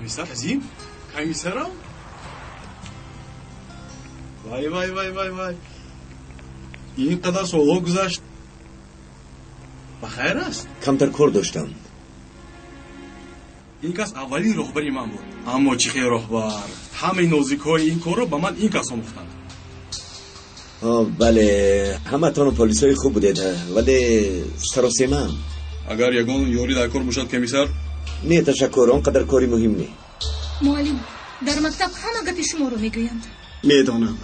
Комиссар Азим? Комиссарам? Вай, вай, вай, вай, вай. Ин қадар солҳо гузашт. Ба хайр аст? Камтар кор доштам. Ин кас аввалин роҳбари ман буд. Аммо чӣ хел роҳбар! Ҳамаи нозикҳои ин корро ба ман ин кас омӯхтанд. Бале, ҳаматон полисҳои хуб будед, вале саросемаам. Агар ягон ёрӣ дар кор бошад, комиссар? Не, ташаккур, он қадар кори муҳим не. Муаллим, дар мактаб ҳама гапи шуморо мегӯянд. Медонам.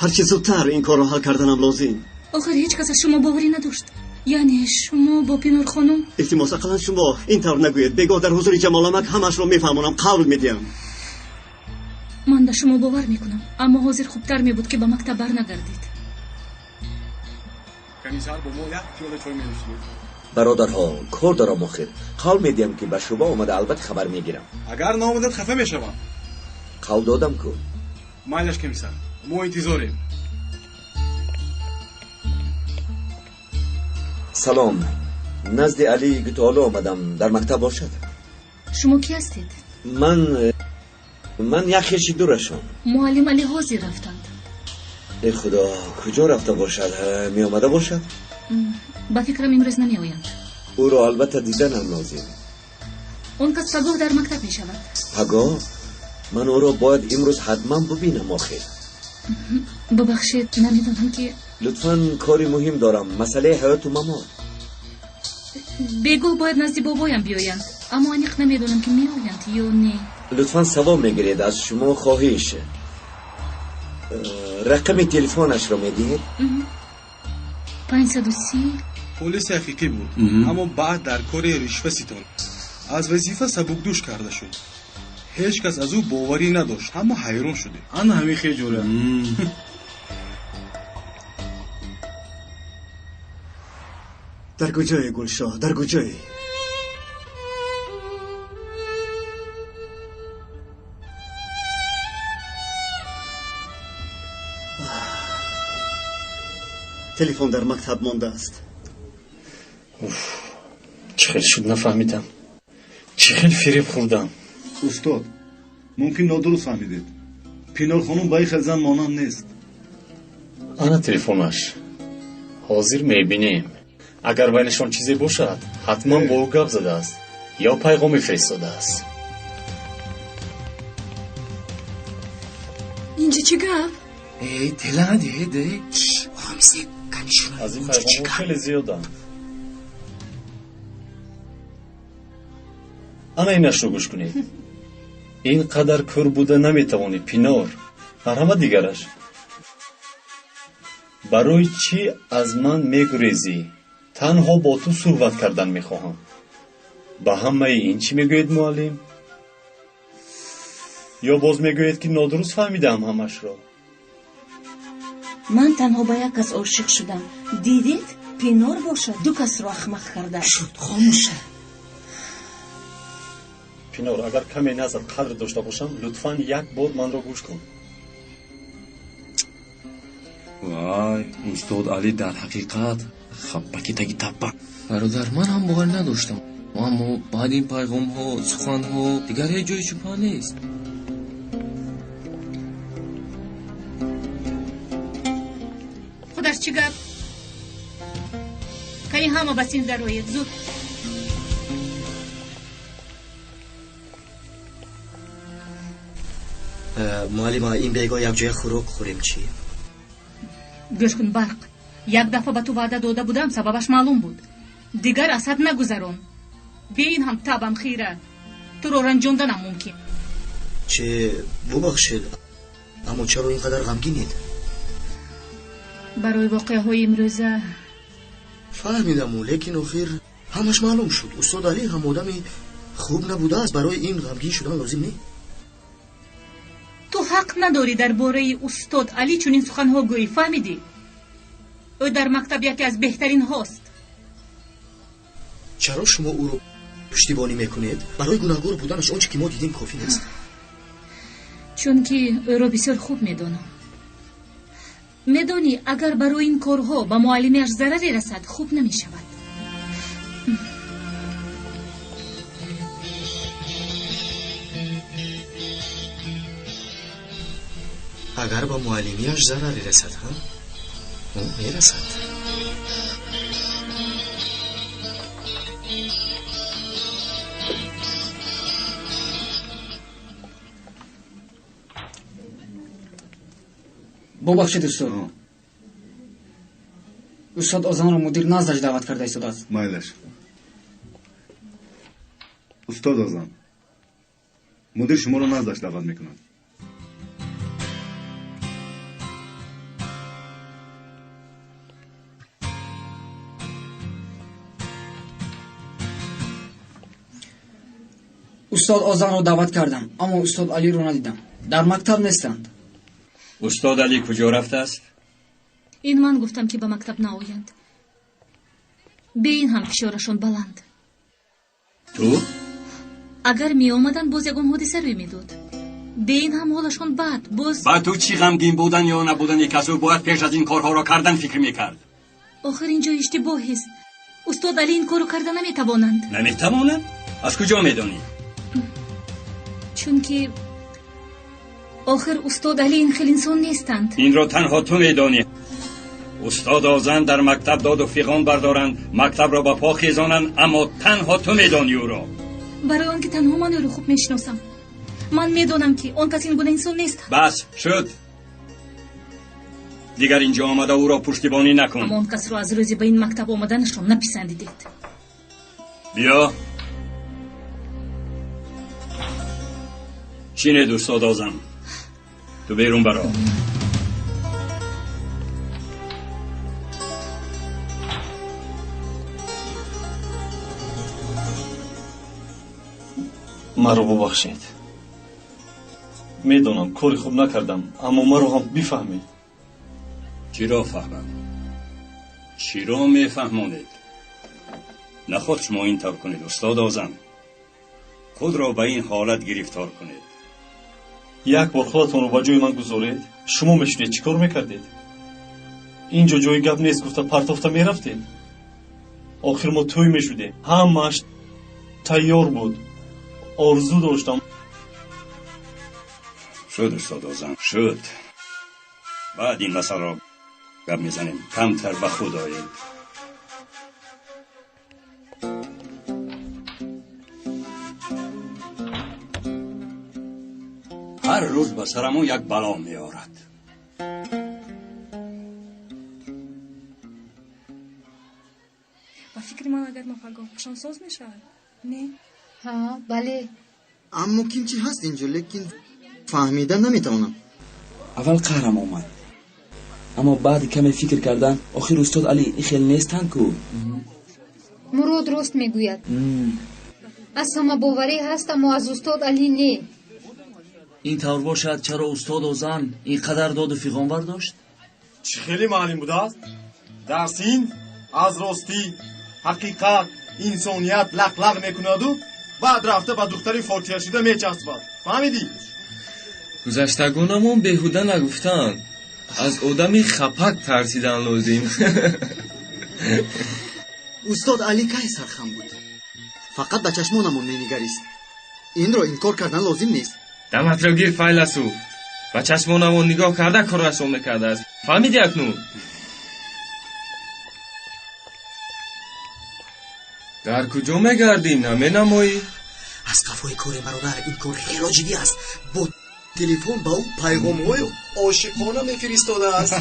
Ҳарчи зудтар ин корро ҳал карданам лозим. Охир ҳеҷ кас аз шумо боварӣ надошт. Яъне шумо бо Пинор хонум? Илтимос, ақаллан шумо ин тавр нагӯед. Бегоҳ дар ҳузури Ҷамоламак ҳамаашро мефаҳмонам, қавл медиҳам. Ман ба шумо бовар мекунам, аммо ҳозир хубтар мебуд, ки ба мактаб барнагардед. Комиссар бо мо як пиёла чой менӯшид. Бародарҳо, кор дорам охир. Қавл медиҳам, ки ба шуъба омада албатта хабар мегирам. Агар наомадад, хафа мешавам. Қавл додам ку. Майлаш, комиссар, мо интизорем. Салом. Назди Али Гутолу омадам. Дар мактаб бошад? Шумо кӣ ҳастед? Ман як хеши дурашон. Муаллим Али ҳозир рафтанд. Э худо, куҷо рафта бошад? Меомада бошад? Ба фикрам имрӯз намеоянд. Ӯро албатта диданам лозим. Он кас пагоҳ дар мактаб мешавад. Пагоҳ? Ман ӯро бояд имрӯз ҳатман бубинам охир. Бубахшед, намедонам ки. Лутфан, кори муҳим дорам, масъалаи ҳаёту мамот. Бегоҳ бояд назди бобоям биёянд, аммо аниқ намедонам ки меоянд ё не. Лутфан савол мегиред, аз шумо хоҳиш. Рақами телефонашро медиҳед? 530. Полиси ҳақиқӣ буд, аммо баъд дар кори ришва ситон аз вазифа сабукдӯш карда шуд. Ҳеҷ кас аз ӯ боварӣ надошт, ҳама ҳайрон шудем. Ана ҳамин хел ҷӯра. Дар куҷое, Гулшоҳ, дар куҷое? Телефон дар мактаб мондааст. Уф, чӣ хел шуд нафаҳмидам. Чӣ хел фиреб хӯрдам. Устод, мумкин нодуруст фаҳмидед. Пинор хонум ба ин хел зан монанд нест. Ана телефонаш. Ҳозир мебинем. Агар байнашон чизе бошад, ҳатман бо ӯ гап задааст ё пайғоме фиристодааст. Инҷа чӣ гап? Эй, тела надиҳед. Аз ин пайғомҳо хеле зиёданд. Ана инашро гӯш кунед. Ин қадар кӯр буда наметавонӣ, Пинор. Марҳамат дигараш. Барои чӣ аз ман мегурезӣ? Танҳо бо ту суҳбат кардан мехоҳам. Ба ҳамаи ин чӣ мегӯед, муаллим? Ё боз мегӯед, ки нодуруст фаҳмидаам ҳамашро? Ман танҳо ба як кас ошиқ шудам. Дидед, Пинор бошад, ду касро ахмақ карда. Шуд, хомӯша. Пинор, агар каме назар қадр дошта бошам, лутфан як бор манро гӯш кун. Вай, устод Али дар ҳақиқат хаппаки таги таппа. Бародар, ман ҳам боварӣ надоштам, аммо баъд ин пайғомҳо, суханҳо дигар ҳеҷ ҷои шубҳа нест. Худаш чӣ гап? Кани ҳама ба синф дароед, зуд. Муаллима, ин бегоҳ якҷоя хӯрок хӯрем чӣ? Гӯш кун, Барқ. Як дафъа ба ту ваъда дода будам, сабабаш маълум буд. Дигар аз ҳад нагузарон. Бе ин ҳам табам хира. Туро ранҷонданам мумкин. Че, бубахшед, аммо чаро ин қадар ғамгинед? Барои воқеаҳои имрӯза. Фаҳмидаму, лекин охир ҳамаш маълум шуд. Устод Али ҳам одами хуб набудааст, барои ин ғамгин шудан лозим не. Ту ҳақ надорӣ дар бораи устод Али чунин суханҳо гӯӣ, фаҳмидӣ? Ӯ дар мактаб яке аз беҳтаринҳост. Чаро шумо ӯро пуштибонӣ мекунед? Барои гунаҳгор буданаш он чӣ ки мо дидем кофӣ нест. Чунки ӯро бисёр хуб медонам. Медонӣ, агар барои ин корҳо ба муаллимиаш зараре расад, хуб намешавад. Агар ба муаллимиаш зараре расад, ҳа? Ӯ мерасад. Бубахшед, устод. Устод Озанро мудир наздаш даъват карда истодааст. Майлаш. Устод Озан, мудир шуморо наздаш даъват мекунад. Устод Озанро даъват кардам, аммо устод Алиро надидам. Дар мактаб нестанд. Устод Али куҷо рафтааст? Ин ман гуфтам, ки ба мактаб наоянд. Бе ин ҳам фишорашон баланд. Ту? Агар меомаданд, боз ягон ҳодиса рӯй медод. Бе ин ҳам ҳолашон бад, боз ба ту чӣ ғамгин будан ё набудани касо бояд пеш аз ин корҳоро кардан фикр мекард. Охир ин ҷо иштибоҳест. Устод Али ин корро карда наметавонанд. Наметавонанд? Аз куҷо медонӣ? Чунки охир устод Али ин хел инсон нестанд. Инро танҳо ту медонӣ. Устод Озан дар мактаб доду фиғон бардоранд, мактабро ба по хезонанд, аммо танҳо ту медонӣ ӯро. Барои он ки танҳо ман ӯро хуб мешиносам. Ман медонам, ки он кас ин гуна инсон нест. Бас шуд. Дигар инҷо омада ӯро пуштибонӣ накун. Аммо он касро аз рӯзи ба ин мактаб омаданашон написандидед. Биё. Чинед, устод Озан. Ту берун баро. Маро бубахшед. Медонам, кори хуб накардам, аммо маро ҳам бифаҳмед. Чиро фаҳмам? Чиро мефаҳмонед? Наход шумо ин тавр кунед, устод Озан. Худро ба ин ҳолат гирифтор кунед. Як бор худатонро ба ҷои ман гузоред, шумо мешунед чӣ кор мекардед? Ин ҷо ҷои гап нест гуфта партофта мерафтед. Охир мо тӯй мешудем, ҳамааш тайёр буд. Орзу доштам. Шуд, устод Озан, шуд. Баъд ин масъаларо гап мезанем. Камтар ба худ оед. Ҳар рӯз ба сарамон як бало меорад. Ба фикри ман, агар мо пагоҳ пӯшон соз мешавад, не? Ҳа, бале. Аммо ким чӣ ҳаст инҷо, лекин фаҳмида наметавонам. Аввал қаҳрам омад, аммо баъди каме фикр кардан, охир устод Али ин хел нестанд ку. Мурод рост мегӯяд. Аз ҳама боварӣ ҳаст, аммо аз устод Али не. Ин тавр бошад, чаро устод Озан ин қадар доду фиғон бардошт? Чӣ хеле маълим будааст? Дар синф аз ростӣ, ҳақиқат, инсоният лақ-лақ мекунаду баъд рафта ба духтари фотиҳашуда мечаспад. Фаҳмидӣ? Гузаштагонамон беҳуда нагуфтанд. Аз одами хапак тарсидан лозим. Устод Али кай сархам буд? Фақат ба чашмонамон менигарист. Инро инкор кардан лозим нест. Даматро гир, файласуф. Ба чашмонамон нигоҳ карда корашон мекардааст. Фаҳмидӣ акнун? Дар куҷо мегардӣ, наменамоӣ? Аз қафои коре, бародар, ин кор хело ҷиддӣ аст. Бо телефон ба ӯ пайғомҳои ошиқона мефиристодааст.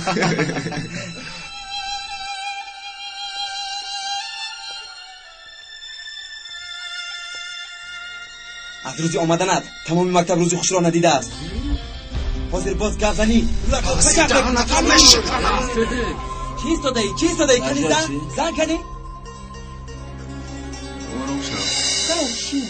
Аз рӯзи омаданат тамоми мактаб рӯзи хушро надидааст. Ҳозир боз гап занӣ. Чӣ истодаӣ? Чӣ истодаӣ? Кани зан? Зан кани? Ором шав. Шин.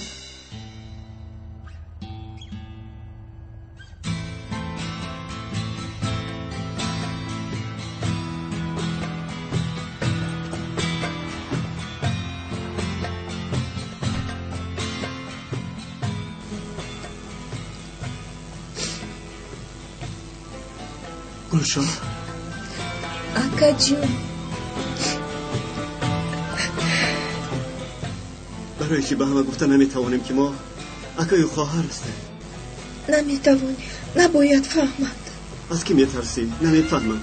Гулшоҳ. Акаҷон. Барои чӣ ба ҳама гуфта наметавонем, ки мо акаю хоҳар ҳастем? Наметавонем, набояд фаҳманд. Аз кӣ метарсӣ? Намефаҳмам.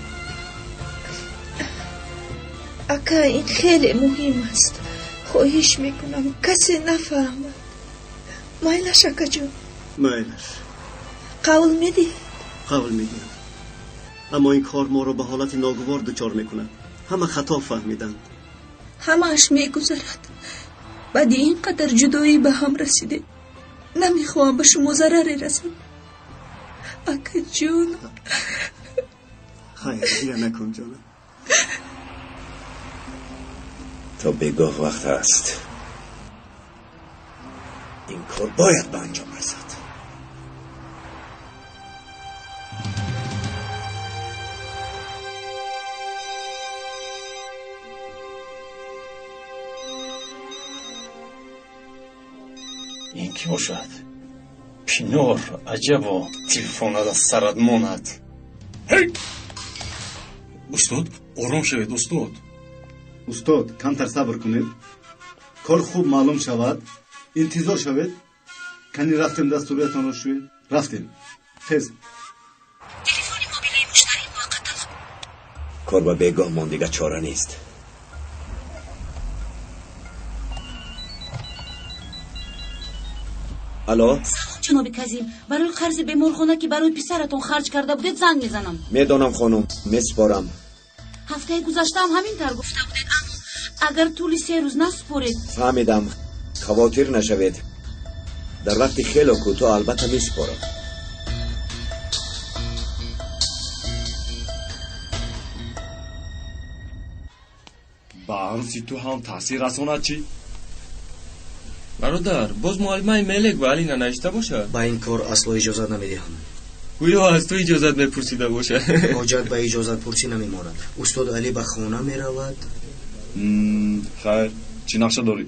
Ака, ин хеле муҳим аст. Хоҳиш мекунам, касе нафаҳмад. Майлаш, акаҷон? Майлаш. Қавл медиҳед? Қавл медиҳам. Аммо ин кор моро ба ҳолати ногувор дучор мекунад. Ҳама хато фаҳмиданд. Ҳамааш мегузарад. Баъди ин қадар ҷудоӣ ба ҳам расидем. Намехоҳам ба шумо зараре расад. Акаҷон. Хайр, гиря накун, ҷонам. То бегоҳ вақт аст. Ин кор бояд ба анҷом расад. Ин кӣ бошад? Пинор, аҷабо, телефонат аз сарат монад. Устод, ором шавед, устод. Устод, камтар сабр кунед. Кор хуб маълум шавад. Интизор шавед. Кани рафтем дастуриятонро шӯед. Рафтем. Тез. Телефони мобилии муштарӣ муваққатан. Кор ба бегоҳ монд, дигар чора нест. Алло? Салом, ҷаноби Казим. Барои қарзи беморхона, ки барои писаратон харҷ карда будед, занг мезанам. Медонам, хонум, месупорам. Ҳафтаи гузаштаам ҳамин тавр гуфта будед, аммо агар тӯли 3 рӯз насупоред. Фаҳмидам. Хавотир нашавед. Дар вақти хело кӯтоҳ албатта месупорам. Ба арӯси ту ҳам таъсир расонад чӣ? Бародар, боз муаллимаи Мелек ба Али нанавишта бошад? Ба ин кор асло иҷозат намедиҳам. Гӯё аз ту иҷозат мепурсида бошад. Ҳоҷат ба иҷозатпурсӣ намемонад. Устод Али ба хона меравад. Хайр, чӣ нақша дорӣ?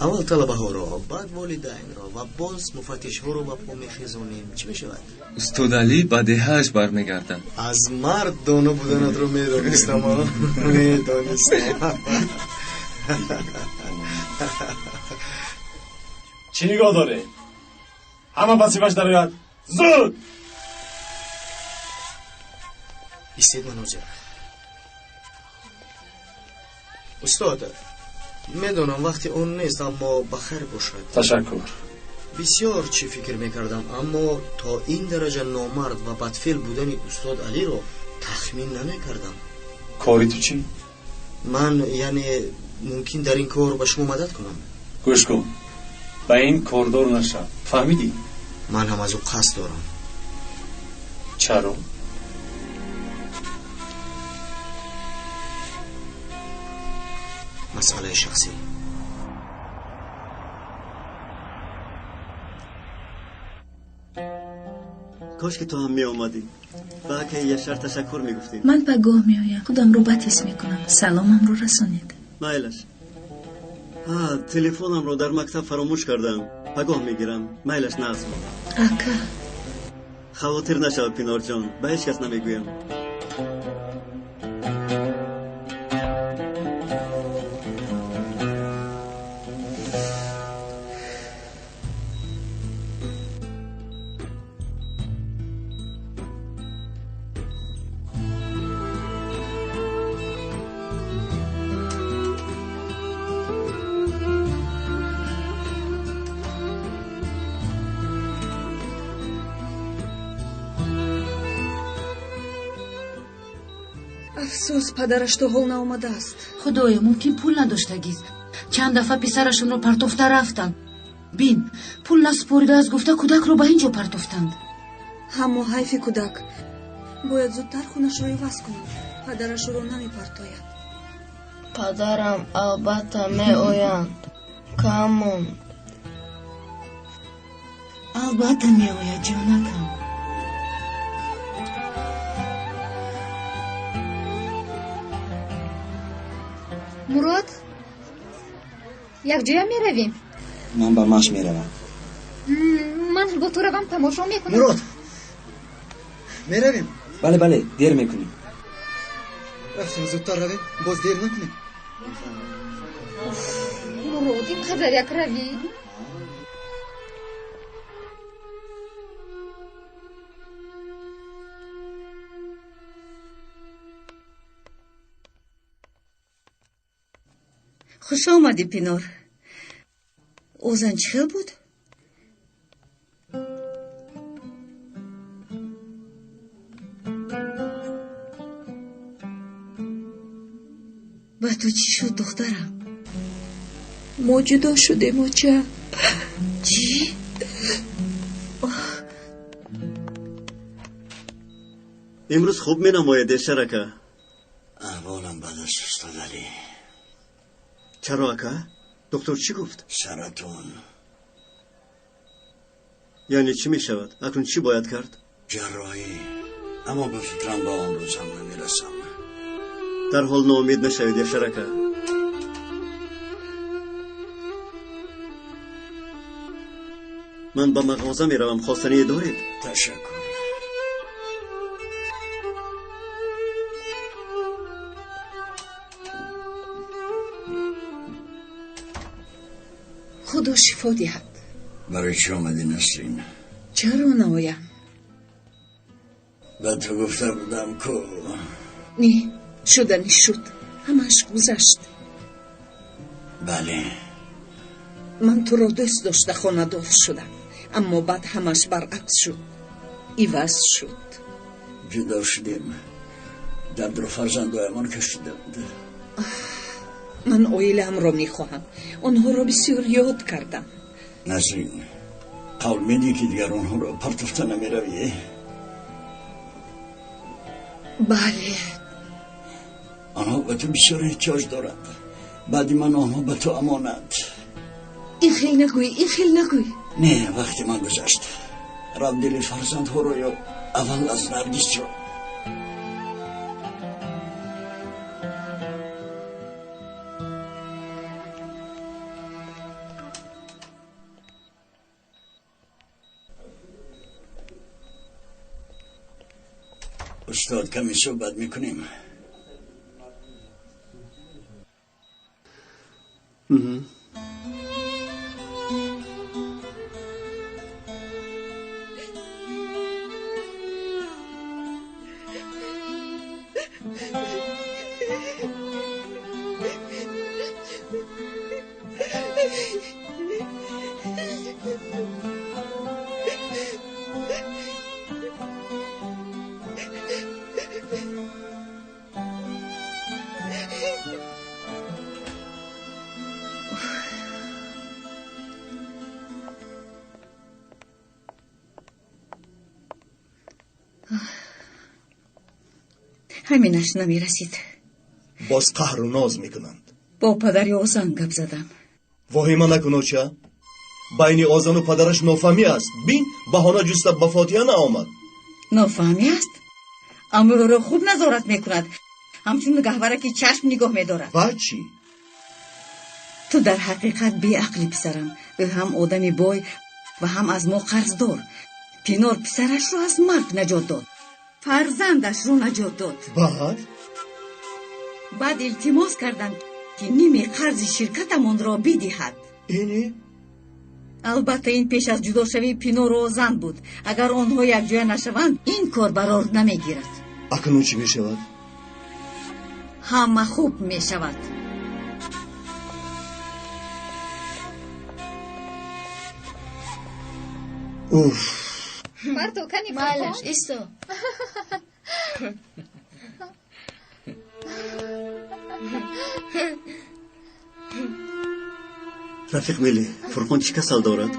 Аввал талабаҳоро, баъд волидайнро ва боз муфаттишҳоро ба по мехезонем. Чӣ мешавад? Устод Али ба деҳааш бармегардад. Аз мард доно буданатро медонистам. Медонистам. Чӣ нигоҳ доред? Ҳама ба сифаш дарояд. Зуд! Истед, ман ҳозир. Устод, медонам вақти он нест, аммо ба хайр бошад. Ташаккур. Бисёр чӣ фикр мекардам, аммо то ин дараҷа номард ва бадфеъл будани устод Алиро тахмин намекардам. Кори ту чӣ? Ман, яъне, мумкин дар ин кор ба шумо мадад кунам. Гӯш кун, ба ин кордор нашав, фаҳмидӣ? Ман ҳам аз ӯ қасд дорам. Чаро? Масъалаи шахсӣ. Кош ки ту ҳам меомадӣ. Ба акаи Яшар ташаккур мегуфтем. Ман пагоҳ меоям. Худамро бад ҳис мекунам. Саломамро расонед. Майлаш. Телефонамро дар мактаб фаромӯш кардам. Пагоҳ мегирам. Майлаш, нағз. Ака. Хавотир нашав, Пинорҷон. Ба ҳеҷ кас намегӯям. Афсӯс, падараш то ҳол наомадааст. Худоё, мумкин пул надоштагист. Чанд дафъа писарашонро партофта рафтанд. Бин, пул насупоридааст гуфта кӯдакро ба ин ҷо партофтанд. Ҳаммо ҳайфи кӯдак. Бояд зудтар хунашро иваз кунад. Падараш ӯро намепартояд. Падарам албатта меоянд. Кам монд. Албатта меояд, ҷонакам. Мурод, якҷоя меравем? Ман ба маш меравам. Ман бо ту равам, тамошо мекунам. Мурод, меравем? Бале, бале, дер мекунем. Рафтем, зудтар равем, боз дер накунем. Мурод, ин қадар як равӣ? Хуш омадӣ, Пинор. Озан чӣ хел буд? Ба ту чӣ шуд, духтарам? Мо ҷудо шудем, оча. Чӣ? Имрӯз хуб менамояд, Эшар ака. Аҳволам бад аст, устод Алӣ. Чаро, ака? Доктор чӣ гуфт? Саратон. Яъне чӣ мешавад? Акнун чӣ бояд кард? Ҷарроҳӣ. Аммо ба фикрам ба он рӯзам намерасам. Дарҳол ноумед нашавед, Яшар ака. Ман ба мағоза меравам, хостание доред? Ташаккур. Худо шифо диҳад. Барои чӣ омадӣ, Насрин? Чаро наоям? Ба ту гуфта будам ку. Не, шуданӣ шуд, ҳамааш гузашт. Бале. Ман туро дӯст дошта хонадор шудам, аммо баъд ҳамаш баръакс шуд, иваз шуд. Ҷудо шудем, дардро фарзандоямон кашиданд. Ман оилаамро мехоҳам, онҳоро бисёр ёд кардам. Насрин, қавл медиҳӣ, ки дигар онҳоро партофта намеравӣ? Бале. Онҳо ба ту бисёр эҳтиёҷ доранд. Баъди ман онҳо ба ту амонат. Ин хел нагӯй, ин хел нагӯй. Не, вақти ман гузашт. Раб дили фарзандҳоро ё аввал аз Наргисро. Устод, каме суҳбат мекунем. Ҳаминаш намерасид. Боз қаҳру ноз мекунанд. Бо падари Озан гап задам. Воҳима накун, оча. Байни Озану падараш нофаҳмӣ аст. Бин, баҳона ҷуста ба фотиҳа наомад. Нофаҳмӣ аст, аммо ӯро хуб назорат мекунад, ҳамчун гаҳвараки чашм нигоҳ медорад. Ва чӣ? Ту дар ҳақиқат беақлӣ, писарам. Ӯ ҳам одами бой ва ҳам аз мо қарздор. Пинор писарашро аз марг наҷот дод, фарзандашро наҷот дод. Баъд? Баъд илтимос кардам, ки ними қарзи ширкатамонро бидиҳад. Ини? Албатта, ин пеш аз ҷудошавии Пинору Озан буд. Агар онҳо якҷоя нашаванд, ин кор барор намегирад. Акнун чӣ мешавад? Ҳама хуб мешавад. Уф. Парто, кани. Майлаш, исто. Рафиқ Мелӣ, Фурқон чӣ касал дорад?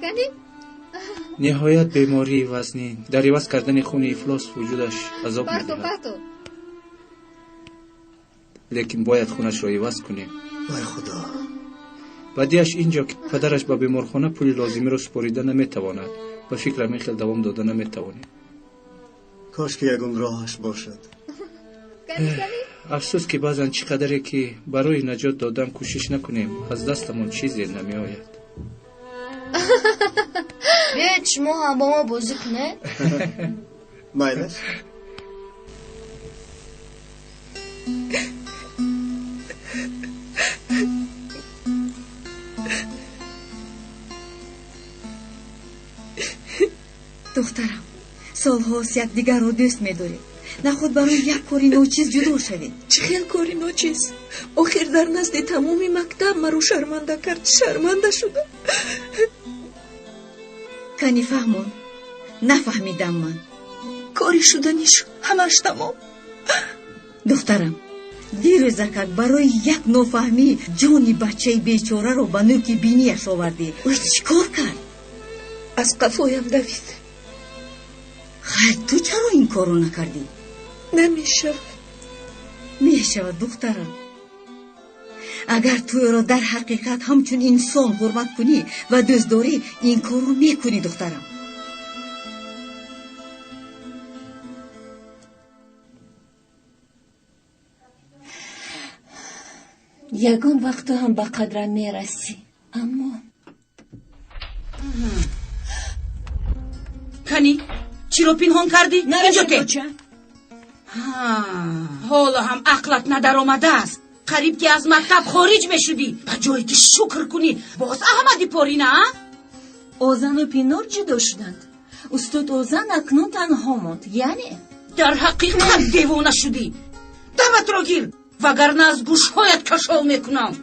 Кани. Ниҳоят бемории вазнин. Дар иваз кардани хуни ифлос вуҷудаш азоб Парто. медиҳад. Парто. Лекин бояд хунашро иваз кунем. Вай худо! Бадиаш ин ҷо, ки падараш ба беморхона пули лозимиро супорида наметавонад. Ба фикрам, ин хел давом дода наметавонем. Кош ки ягон роҳаш бошад. Кани, кани. Афсӯс, ки баъзан чӣ қадаре ки барои наҷот додан кӯшиш накунем, аз дастамон чизе намеояд. Биёед, шумо ҳам бо мо бозӣ кунед. Майлаш. Духтарам, солҳост якдигарро дӯст медоред. Наход барои як кори ночиз ҷудо шавед. Чӣ хел кори ночиз? Охир дар назди тамоми мактаб маро шарманда кард, шарманда шудам. Кани фаҳмон, нафаҳмидам ман. Кори шуданӣ шуд, ҳамаш тамом. Духтарам, дирӯзакак барои як нофаҳмӣ ҷони бачаи бечораро ба нӯки бинияш овардӣ. Ӯ чӣ кор кард? Аз қафоям давид. Хайр, ту чаро ин корро накардӣ? Намешавад. Мешавад, духтарам. Агар ту ӯро дар ҳақиқат ҳамчун инсон ҳурмат кунӣ ва дӯст дорӣ, ин корро мекунӣ, духтарам. Ягон вақту ҳам ба қадрам мерасӣ, аммо Кани, чиро пинҳон кардӣ? Инҷо те. Ҳоло ҳам ақлат надаромадааст. Қариб ки аз мактаб хориҷ мешудӣ. Ба ҷое ки шукр кунӣ, боз Аҳмади порина, а? Озану Пинор ҷудо шуданд. Устод Озан акнун танҳо монд, яъне? Дар ҳақиқат девона шудӣ. Даматро гир, вагарна аз гӯшҳоят кашол мекунам.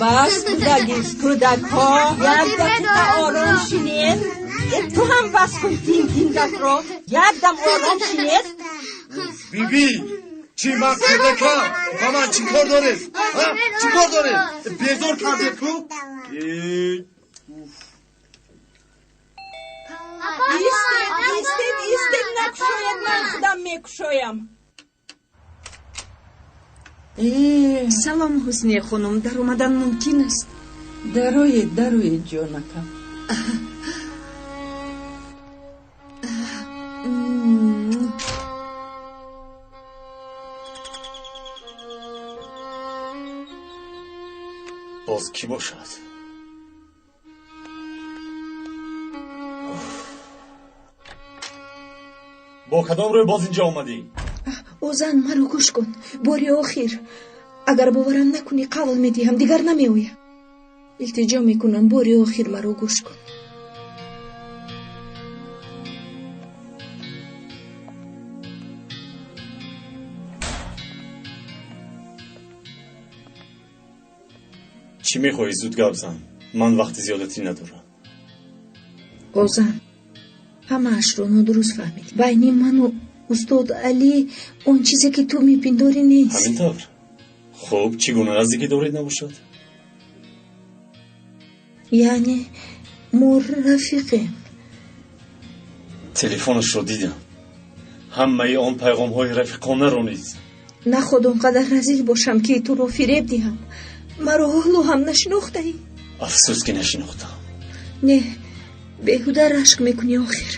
Бас кӯдакис, кӯдакҳо, як дақиқа ором шинед. Ту ҳам бас кун тин гапро. Як дам ором шинед. Биби, чӣ ман кӯдакам? Ба ман чӣ кор доред? Чӣ кор доред? Безор кардед ку? Истед, истед, истед, накушоед, ман худам мекушоям. Салом, Ҳусния хонум, даромадан мумкин аст? Дароед, дароед, ҷонакам. Боз кӣ бошад? Бо кадом рӯй боз инҷо омадӣ? Озан, маро гӯш кун. Бори охир. Агар боварам накунӣ, қавл медиҳам, дигар намеоям. Илтиҷо мекунам, бори охир маро гӯш кун. Чӣ мехоҳӣ, зуд гап зан. Ман вақти зиёдатӣ надорам. Озан, ҳамаашро нодуруст фаҳмидӣ. Байни ману устод Алӣ он чизе ки ту мепиндорӣ нест. Ҳамин тавр? Хуб, чӣ гуна наздикӣ доред набошад? Яъне мо рафиқем. Телефонашро дидам. Ҳамаи он пайғомҳои рафиқонаро низ. Наход он қадар разил бошам ки туро фиреб диҳам. Маро ҳоло ҳам нашинохтаӣ. Афсӯс ки нашинохтам. Не, беҳуда рашк мекунӣ охир.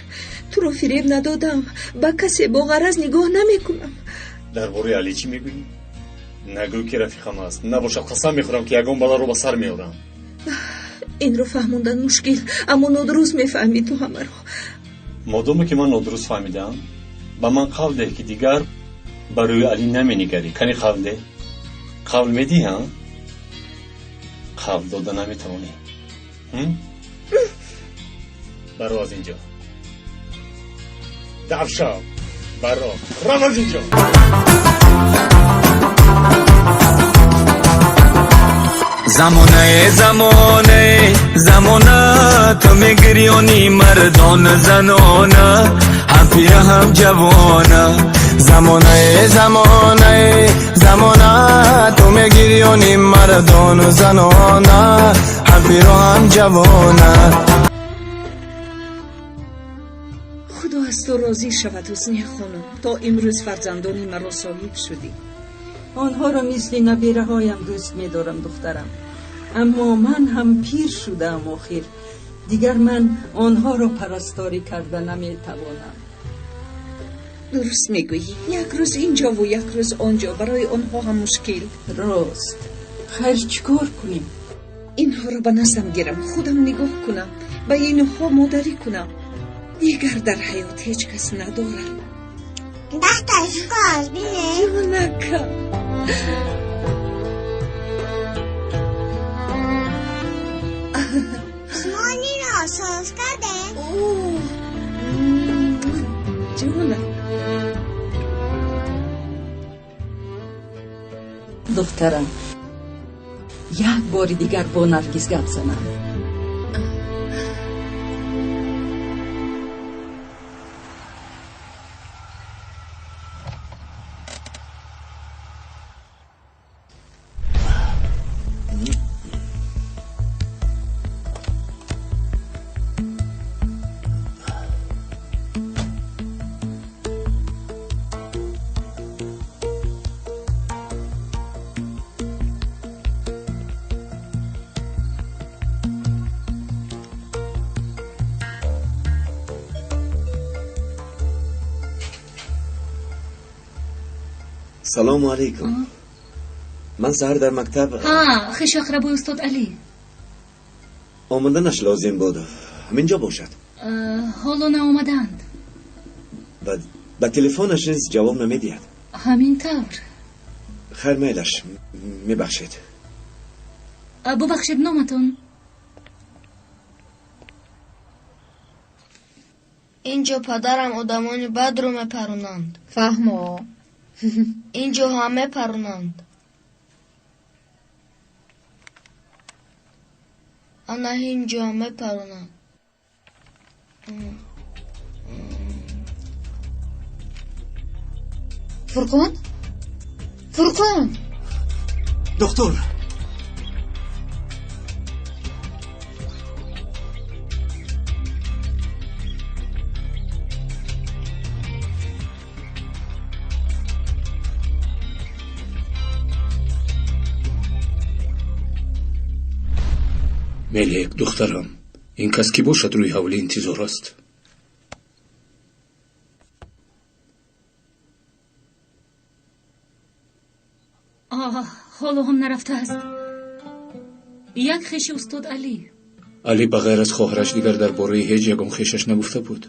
Туро фиреб надодам. Ба касе бо ғараз нигоҳ намекунам. Дар бораи Алӣ чӣ мегӯӣ? Нагӯ ки рафиқам аст. Набошад, қасам мехӯрам ки ягон баларо ба сар меорам. Инро фаҳмондан мушкил, аммо нодуруст мефаҳмӣ ту ҳамаро. Модоме ки ман нодуруст фаҳмидам, ба ман қавл деҳ ки дигар ба рӯи Алӣ наменигарӣ. Кани қавл деҳ? Қавл медиҳӣ, ҳа? Қавл дода наметавонӣ. Баро аз инҷо. Давшав, баро, рав аз инҷо. Замоне, замоне, замона, ту мегирёни мардон занона, ҳам пира ҳам ҷавона. Замоне, замоне, замона, ту мегирёни мардон занона, ҳам пира ҳам ҷавона. Худо аз ту розӣ шавад, Ҳусния хонум. То имрӯз фарзандони маро соҳиб шудӣ. Онҳоро мисли набераҳоям дӯст медорам, духтарам. Аммо ман ҳам пир шудаам охир. Дигар ман онҳоро парасторӣ карда наметавонам. Дуруст мегӯӣ. Як рӯз инҷову як рӯз онҷо барои онҳо ҳам мушкил. Рост. Хайр, чӣ кор кунем? Инҳоро ба наздам гирам, худам нигоҳ кунам, ба инҳо модарӣ кунам. Дигар дар ҳаёт ҳеҷ кас надорам. Дахташ бине. Ҷонакам. Шумониро соз кардем. Ҷонам. Духтарам, як бори дигар бо Наргиз гап занам. Салому алейкум. Ман саҳар дар мактаб. Ҳа, хешу ақрабои устод Алӣ. Омаданаш лозим буд. Ҳаминҷо бошад. Ҳоло наомадаанд. Ба телефонаш низ ҷавоб намедиҳад. Ҳамин тавр. Хайр, майлаш, мебахшед. Бубахшед, номатон? Инҷо падарам одамони бадро мепаронанд. Фаҳмо. Инҷо ҳам мепаронанд. Ана инҷо ҳам мепаронанд. Фурқон? Фурқон! Доктор! Мелек, духтарам, ин кас кӣ бошад рӯи ҳавлӣ интизор аст? Ҳоло ҳам нарафтааст. Як хеши устод Алӣ. Алӣ ба ғайр аз хоҳараш дигар дар бораи ҳеҷ ягон хешаш нагуфта буд.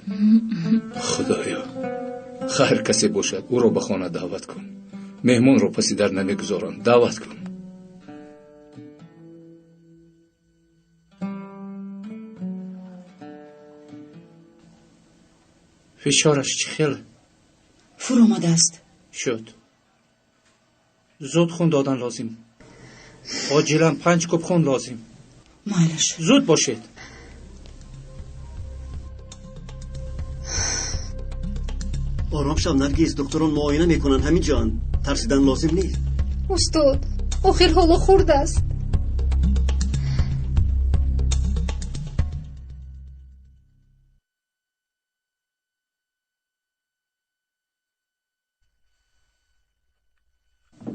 Худоё, хайр касе бошад, ӯро ба хона даъват кун. Меҳмонро паси дар намегузоранд, даъват кун. Фишораш чӣ хел? Фуромадааст. Шуд. Зуд хун додан лозим. Оҷилан 5 куб хун лозим. Майлаш. Зуд бошед. Ором шав Наргиз, духтурон муоина мекунанд ҳамин ҷоанд. Тарсидан лозим нест. Устод, охир ҳоло хурд аст.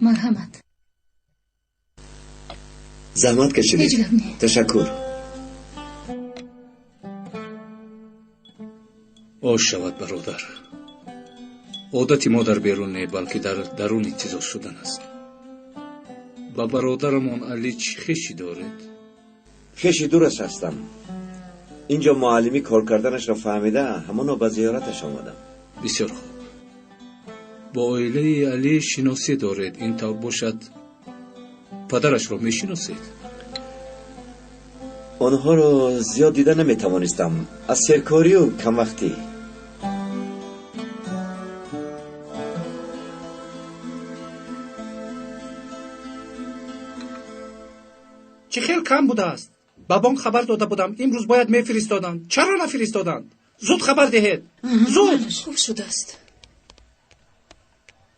Марҳамат. Заҳмат кашидед. Ҳеҷ гап не. Ташаккур. Ош шавад, бародар. Одати мо дар берун не, балки дар дарун интизор шудан аст. Ба бародарамон Алӣ чӣ хешӣ доред? Хеши дураш ҳастам. Инҷо муаллимӣ кор карданашро фаҳмида, ҳамоно ба зиёраташ омадам. Бисёр хуб. Бо оилаи Алӣ шиносӣ доред, ин тавр бошад падарашро мешиносед? Онҳоро зиёд дида наметавонистам, аз серкорию камвақтӣ. Чӣ хел кам будааст? Ба бонк хабар дода будам, имрӯз бояд мефиристоданд. Чаро нафиристоданд? Зуд хабар диҳед, зуд! Хуб шудааст.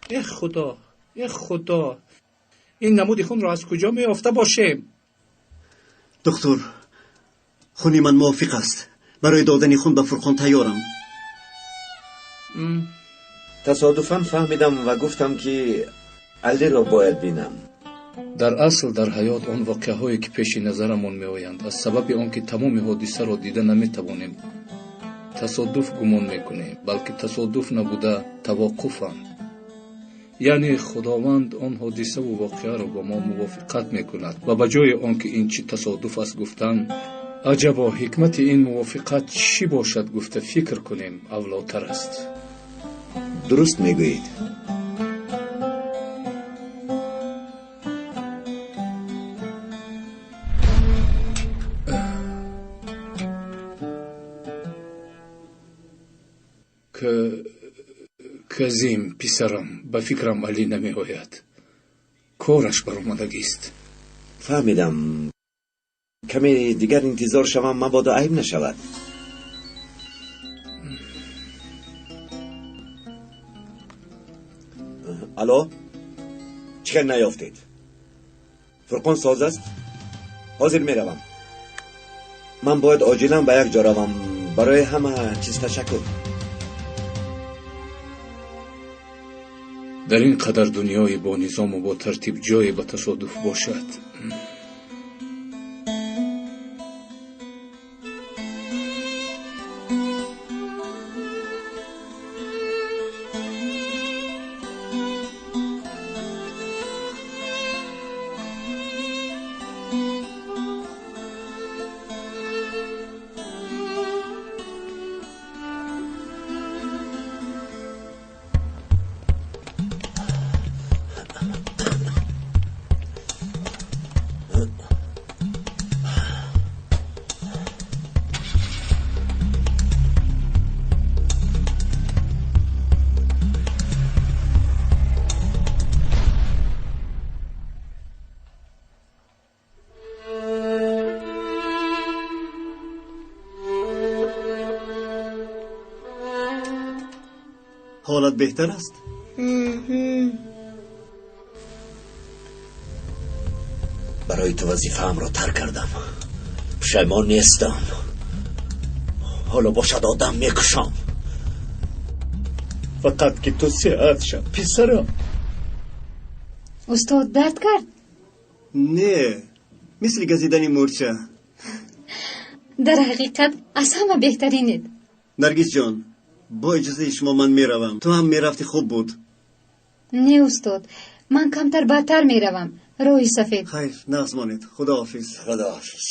Эх худо, эх худо, ин намуди хунро аз куҷо меёфта бошем? Доктор, хуни ман мувофиқ аст. Барои додани хун ба Фурқон тайёрам. Тасодуфан фаҳмидам ва гуфтам, ки Алиро бояд бинам. Дар асл дар ҳаёт он воқеаҳое ки пеши назарамон меоянд, аз сабаби он ки тамоми ҳодисаро дида наметавонем, тасодуф гумон мекунем, балки тасодуф набуда тавоқуфанд. Яъне Худованд он ҳодисаву воқеаро бо мо мувофиқат мекунад ва ба ҷои он ки ин чӣ тасодуф аст гуфтан, Аҷабо, ҳикмати ин мувофиқат чӣ бошад гуфта фикр кунем авлотар аст. Дуруст мегӯед. Казим, писарам, ба фикрам Алӣ намеояд. Кораш баромадагист. Фаҳмидам. Каме дигар интизор шавам, мабодо айб нашавад. Алло, чӣ хел наёфтед? Фурқон соз аст? Ҳозир меравам. Ман бояд оҷилан ба як ҷо равам. Барои ҳама чиз ташаккур. Дар ин қадар дунёи бо низому бо тартиб ҷое ба тасодуф бошад. Ҳолат беҳтар аст? Барои ту вазифаамро тарк кардам. Пушаймон нестам. Ҳоло бошад одам мекушам. Фақат ки ту сеҳат шав, писарам. Устод дард кард? Не, мисли газидани мӯрча. Дар ҳақиқат аз ҳама беҳтаринед. Наргиз ҷон, бо иҷозаи шумо ман меравам. Ту ҳам мерафти, хуб буд. Не устод, ман камтар баъдтар меравам. Роҳи сафед. Хайр, нағз монед. Худоҳофиз. Худоҳофиз.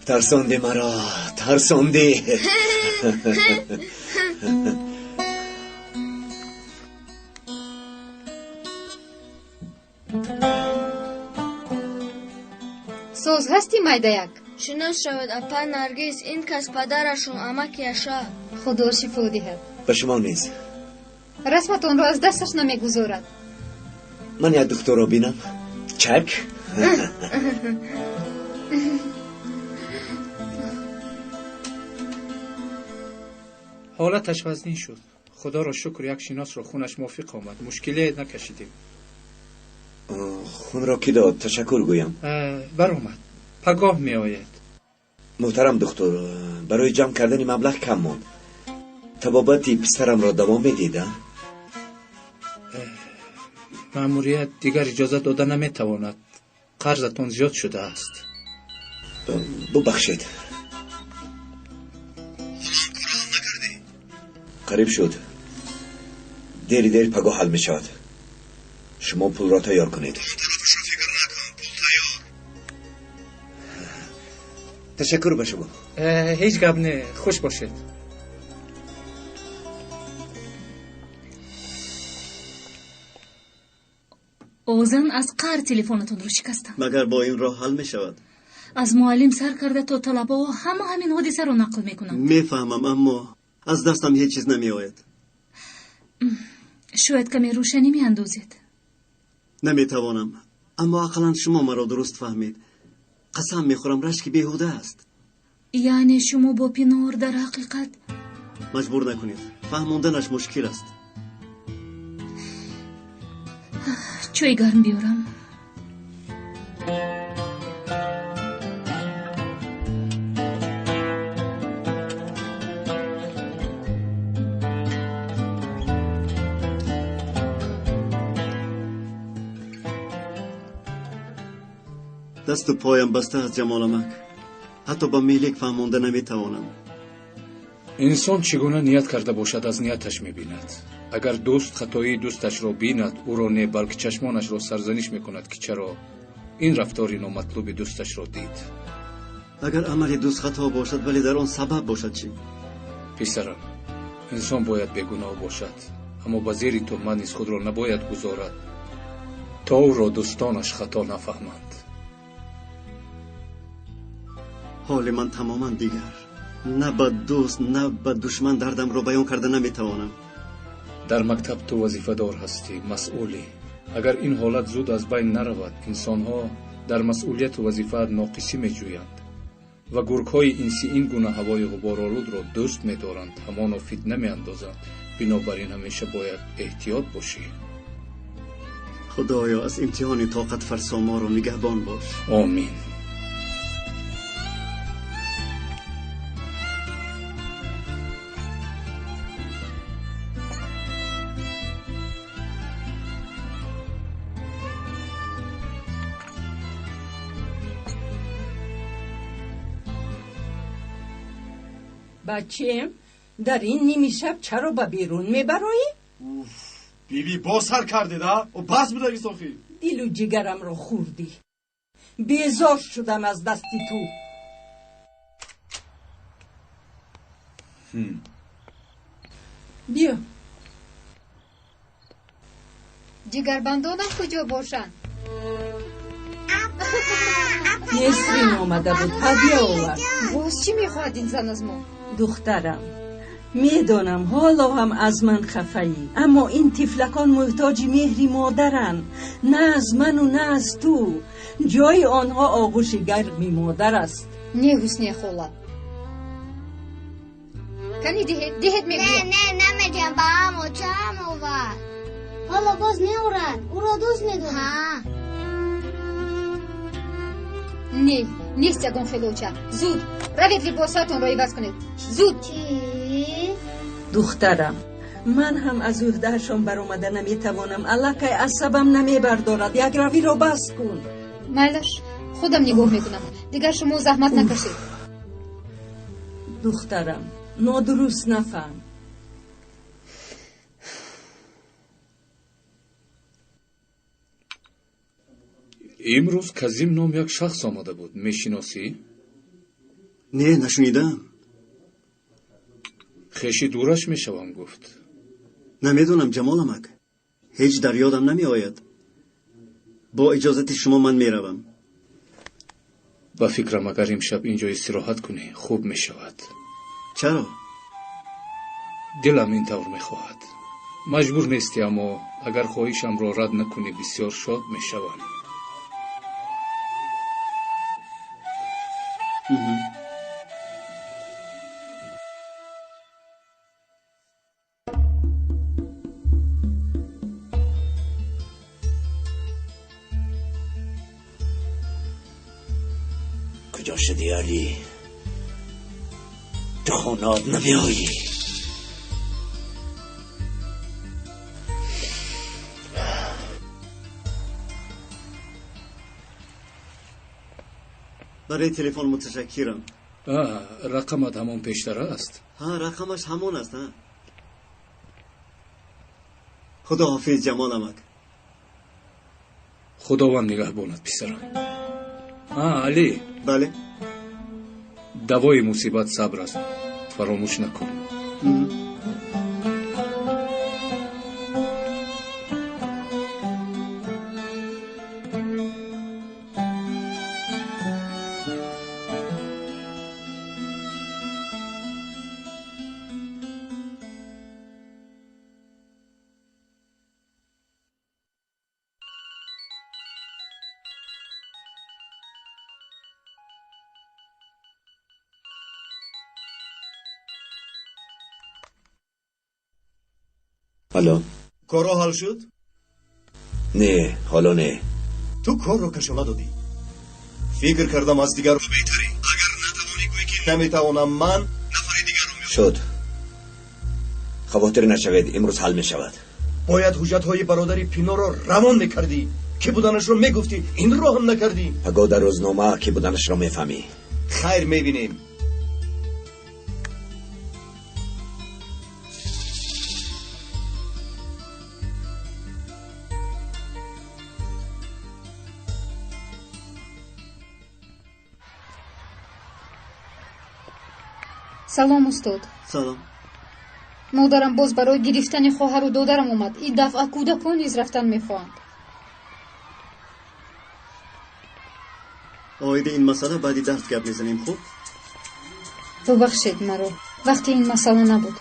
Тарсонди маро, тарсонди. Соз ҳастӣ, майдаяк? Шинос шавед, апа Наргиз, ин кас падарашон, амаки Аша. Худо шифо диҳад. Ба шумо низ. Расматонро аз дасташ намегузорад. Ман як духтурро бинам. Чак. Ҳолаташ вазнин шуд. Худоро шукр, як шиносро хунаш мувофиқ омад. Мушкиле накашидем. Хунро кӣ дод? Ташаккур гӯям. Баромад. Пагоҳ меояд. Муҳтарам духтур, барои ҷамъ кардани маблағ кам монд. Табобати писарамро давом медиҳед, а? Маъмурият дигар иҷоза дода наметавонад. Қарзатон зиёд шудааст. Бубахшед. Қариб шуд. Дери дер пагоҳ ҳал мешавад. Шумо пулро тайёр кунед. Ташаккур ба шумо. Ҳеҷ гап не, хуш бошед. Озан аз қаҳр телефонатонро шикастам. Магар бо ин роҳ ҳал мешавад? Аз муаллим сар карда то талабаҳо ҳама ҳамин ҳодисаро нақл мекунанд. Мефаҳмам, аммо аз дастам ҳеҷ чиз намеояд. Шояд каме рӯшанӣ меандозед. Наметавонам, аммо ақаллан шумо маро дуруст фаҳмед. Қасам мехӯрам, рашки беҳуда аст. Яъне шумо бо Пинор дар ҳақиқат? Маҷбур накунед, фаҳмонданаш мушкил аст. Чой гарм биёрам. Дасту поям баста аст, Ҷамоламак. Ҳатто ба мелик фаҳмонда наметавонам. Инсон чӣ гуна ният карда бошад, аз нияташ мебинад. Агар дӯст хатоии дӯсташро бинад, ӯро не, балки чашмонашро сарзаниш мекунад, ки чаро ин рафтори номатлуби дӯсташро дид. Агар амали дӯст хато бошад, вале дар он сабаб бошад чӣ? Писарам, инсон бояд бегуноҳ бошад, аммо ба зери туҳмат низ худро набояд гузорад, то ӯро дӯстонаш хато нафаҳманд. Ҳоли ман тамоман дигар. На ба дӯст, на ба душман дардамро баён карда наметавонам. Дар мактаб ту вазифадор ҳастӣ, масъулӣ. Агар ин ҳолат зуд аз байн наравад, инсонҳо дар масъулияту вазифаат ноқисӣ меҷӯянд ва гургҳои инсӣ ин гуна ҳавои ғуборолудро дӯст медоранд, ҳамоно фитна меандозанд. Бинобар ин ҳамеша бояд эҳтиёт бошӣ. Худоё, аз имтиҳони тоқатфарсо моро нигаҳбон бош. Омин. Бачем, дар ин ними шаб чаро ба берун мебароӣ? Биби, боз сар кардед, а? О, бас будагист охир. Дилу ҷигарамро хӯрдӣ. Безор шудам аз дасти ту. Биё. Ҷигарбандонам куҷо бошанд? Несрин омада буд, ҳадя овард. Боз чӣ мехоҳад ин зан аз мо? Духтарам, медонам ҳоло ҳам аз ман хафаӣ, аммо ин тифлакон муҳтоҷи меҳри модаранд, на аз ману на аз ту. Ҷои онҳо оғӯши гарми модар аст. Не, Ҳусния хола. Кани диҳед, диҳед мегӯям. Не, не, намедиҳам, ба ҳам очаам овард. Ҳоло боз меорад, ӯро дӯст медорам. Не, нест ягон хел оча. Зуд, равед либосҳоятонро иваз кунед. Зуд. Чӣ? Духтарам, ман ҳам аз ӯҳдаашон баромада наметавонам. Аллакай асабам намебардорад. Якравиро бас кун. Майлаш, худам нигоҳ мекунам. Дигар шумо заҳмат накашед. Духтарам, нодуруст нафаҳм. Имрӯз Казим ном як шахс омада буд. Мешиносӣ? Не, нашунидам. Хеши дураш мешавам, гуфт. Намедонам, Ҷамоламак. Ҳеҷ дар ёдам намеояд. Бо иҷозати шумо ман меравам. Ба фикрам, агар имшаб инҷо истироҳат кунӣ, хуб мешавад. Чаро? Дилам ин тавр мехоҳад. Маҷбур нестӣ, аммо агар хоҳишамро рад накунӣ, бисёр шод мешавам. Куҷо шудӣ, Алӣ? Ту хонаат намеоӣ. Барои телефон муташаккирам. Рақамат ҳамон пештара аст? Ҳа, рақамаш ҳамон аст. Ҳа, Худоҳофиз, Ҷамоламак. Худованд нигаҳбонат, писарам. Алӣ. Бале. Давои мусибат сабр аст, фаромӯш накун. Алло. Корро ҳал шуд? Не, ҳоло не. Ту корро кашола додӣ. Фикр кардам аз дигарро беҳтарӣ. Агар натавонӣ гӯй ки наметавонам, ман нафари дигарро меёбам. Шуд. Хавотир нашавед, имрӯз ҳал мешавад. Бояд ҳуҷҷатҳои бародари Пиноро равон мекардӣ. Ки буданашро мегуфтӣ, инро ҳам накардӣ. Пагоҳ дар рӯзнома ки буданашро мефаҳмӣ. Хайр, мебинем. Салом, устод. Салом. Модарам боз барои гирифтани хоҳару додарам омад. Ин дафъа кӯдакон низ рафтан мехоҳанд. Оиди ин масъала баъди дарс гап мезанем, хуб? Бубахшед маро, вақти ин масъала набуд.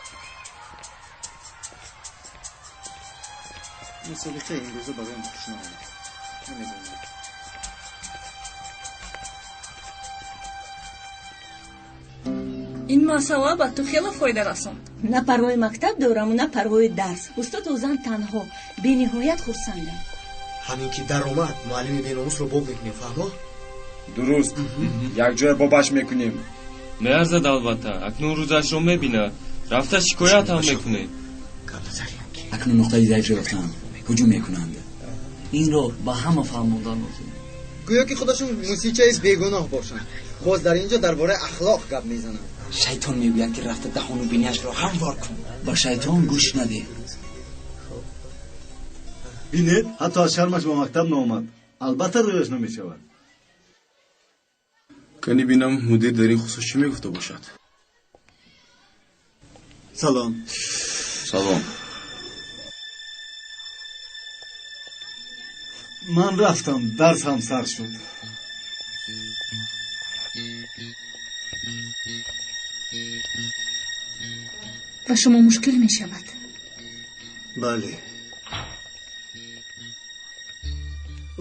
Мусобиқаи имрӯза бароям хуш наомад. Намедонам. Ин масъала ба ту хеле фоида расонд. На парвои мактаб дораму, на парвои дарс. Устод Озан танҳо. Бениҳоят хурсандам. Ҳамин ки даромад, муаллими беномусро боб мекунем, фаҳмо? Дуруст, якҷоя бобаш мекунем. Меарзад албатта. Акнун рӯзашро мебинад. Рафта шикоят ҳам мекунем. Акнун нуқтаи заифро ёфтаанд, ҳуҷум мекунанд. Инро ба ҳама фаҳмондан лозим. Гӯё ки худашон мусичаи бегуноҳ бошанд. Боз дар ин ҷо дар бораи ахлоқ гап мезананд. Шайтон мегӯяд ки рафта даҳону биниашро ҳамвор кун. Ба шайтон гӯш надеҳ. Бинед, ҳатто аз шармаш ба мактаб наомад. Албатта рӯяш намешавад. Кани бинам мудир дар ин хусус чӣ мегуфта бошад. Салом. Салом. Ман рафтам, дарс ҳам сар шуд. Ба шумо мушкил мешавад? Бале.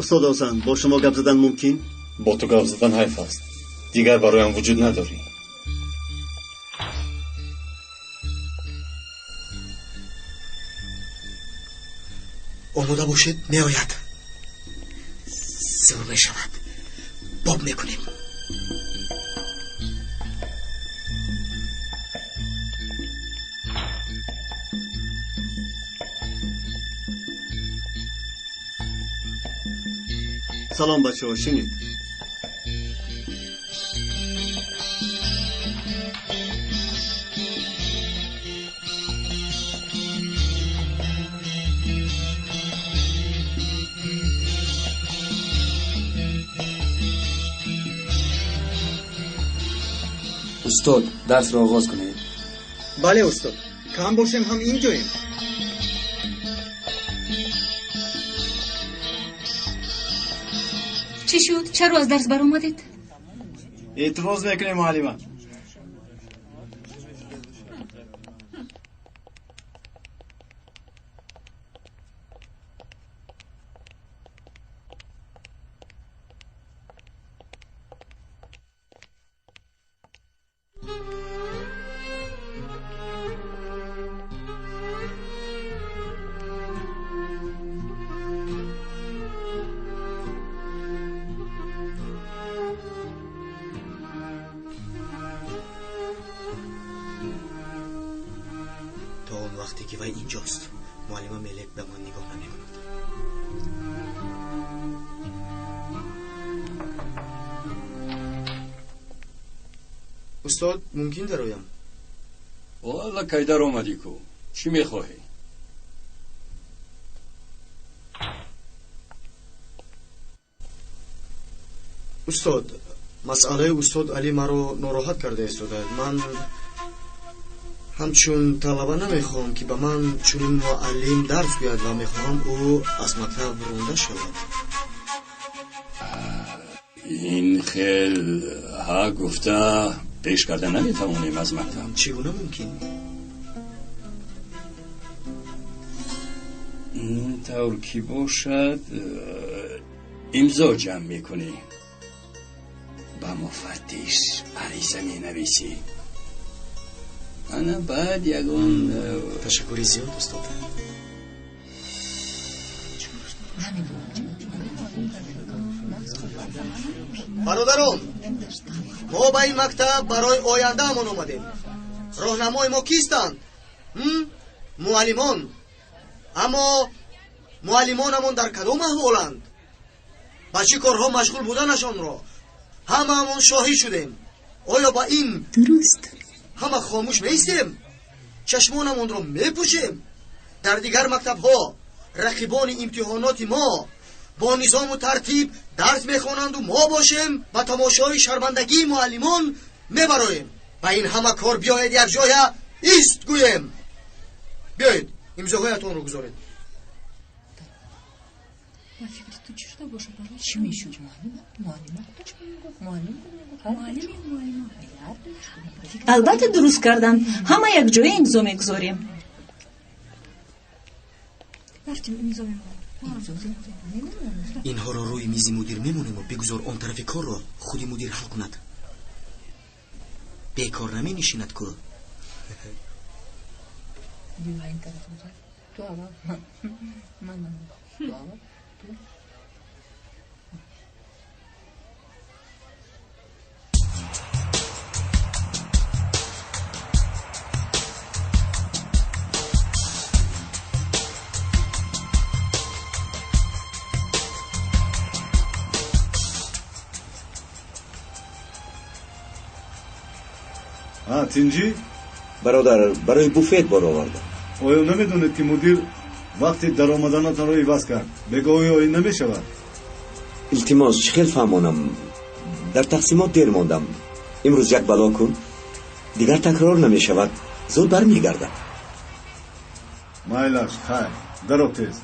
Устод Озан, бо шумо гап задан мумкин? Бо ту гап задан ҳайф аст. Дигар бароям вуҷуд надорӣ. Омода бошед, меояд. Зур мешавад. Боб мекунем. Салом, бачаҳо, шинед. Устод, дарсро оғоз кунед. Бале, устод. Кам бошем ҳам инҷоем. Чӣ шуд? Чаро аз дарс баромадед? Эътироз мекунем, муаллима. Вақте ки вай инҷост, муаллима Мелек ба ман нигоҳ намекунад. Устод, мумкин дароям? Аллакай даромадӣ ку. Чӣ мехоҳӣ? Устод, масъалаи устод Али маро нороҳат карда истодааст. Ман ҳамчун талаба намехоҳам, ки ба ман чунин муаллим дарс гӯяд ва мехоҳам ӯ аз мактаб ронда шавад. Ин хел ҳа гуфта пеш карда наметавонем аз мактаб. Чӣ гуна мумкин? Тавр ки бошад, имзо ҷамъ мекунӣ, ба муфаттиш ариза менависӣ. Ана баъд ягон Ташаккури зиёд, устод. Бародарон, мо ба ин мактаб барои ояндаамон омадем. Роҳнамои мо кистанд? Муаллимон. Аммо муаллимонамон дар кадом аҳволанд? Ба чӣ корҳо машғул буданашонро ҳамаамон шоҳид шудем. Оё ба ин дуруст ҳама хомӯш меистем? Чашмонамонро мепӯшем? Дар дигар мактабҳо рақибони имтиҳоноти мо бо низому тартиб дарс мехонанду мо бошем ба тамошои шармандагии муаллимон мебароем. Ба ин ҳама кор биёед якҷоя ист гӯем. Биёед имзоҳоятонро гузоред. Албатта, дуруст карданд. Ҳама якҷоя имзо мегузорем. Инҳоро рӯи мизи мудир мемонему бигузор он тарафи корро худи мудир ҳал кунад. Бекор наменишинад ку. Тинҷӣ? Бародар, барои буфет бор овардам. Оё намедонед, ки мудир вақти даромаданатонро иваз кард? Бегоҳӣ оин намешавад. Илтимос, чӣ хел фаҳмонам? Дар тақсимот дер мондам. Имрӯз як бало кун, дигар такрор намешавад. Зуд бармегардам. Майлаш, хайр, даро тез.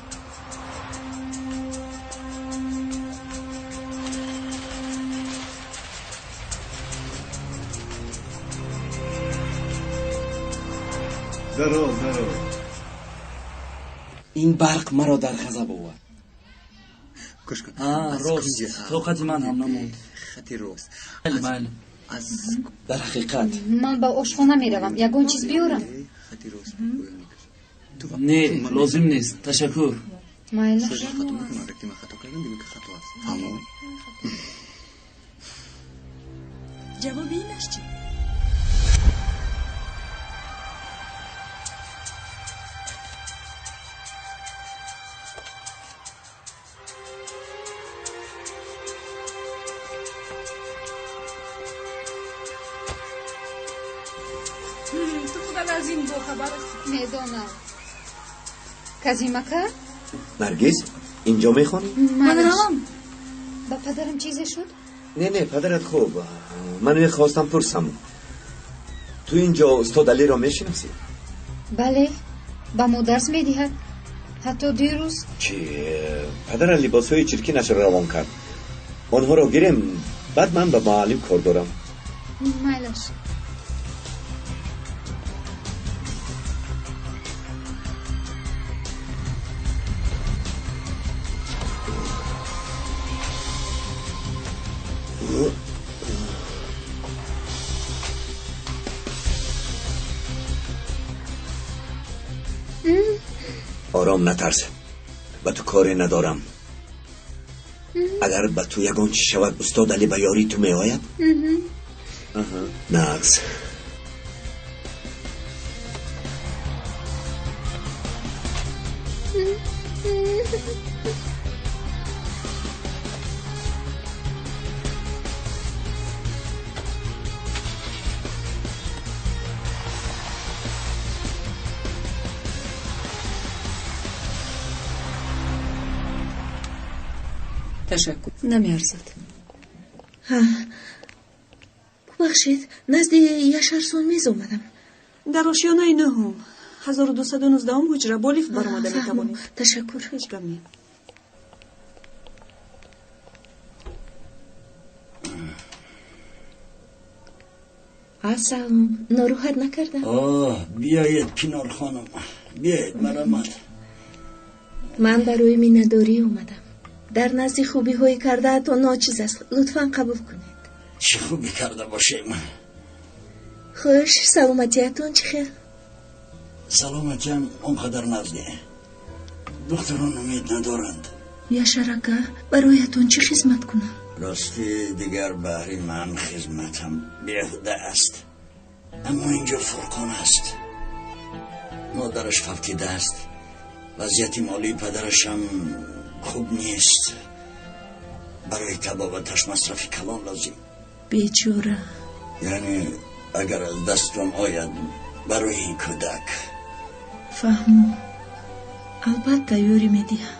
Даро, даро. Ин барқ маро дар ғазаб овард. Гӯш кун. Рост, тоқати ман ҳам намонд. Хати рост. Майли. Дар ҳақиқат. Ман ба ошхона меравам. Ягон чиз биёрам? Не, лозим нест. Ташаккур. Майли. Ҷавоби инаш чӣ? Медонам. Казимака? Наргиз, инҷо мехонӣ? Ман равам. Ба падарам чизе шуд? Не, не, падарат хуб. Ман мехостам пурсам. Ту инҷо устод Алиро мешиносӣ? Бале, ба мо дарс медиҳад. Ҳатто дирӯз. Чӣ? Падарат либосҳои чиркинашро равон кард. Онҳоро гирем, баъд ман ба муаллим кор дорам. Майлаш. Ором, натарс. Ба ту коре надорам. Агар ба ту ягон чиз шавад, устод Али ба ёрии ту меояд? Нағз. Ташаккур, намеарзад. Бубахшед, назди Яшарсон мез омадам. Дар ошёнаи нӯҳум, 1219 ҳуҷра бо лифт баромада метавонед. Ташаккур. Ҳеҷ гап не. Ассалом, нороҳат накардам? Оҳ, биёед, Пинор хонум, биёед, марамат. Ман барои миннатдорӣ омадам. Дар назди хубиҳои кардаатон ночиз аст. Лутфан қабул кунед. Чӣ хубӣ карда бошем? Хуш, саломатиятон чӣ хел? Саломатиам он қадар нағз не. Духтарон умед надоранд. Яшар ака, бароятон чӣ хизмат кунам? Рости дигар баҳри ман хизматам беҳуда аст. Аммо инҷо Фурқон аст. Модараш фавтидааст. Вазъияти молии падарашам хуб нест. Барои табобаташ масрафи калон лозим. Бечора. Яъне агар аз дастам ояд барои ин кӯдак. Фаҳмо. Албатта ёрӣ медиҳам.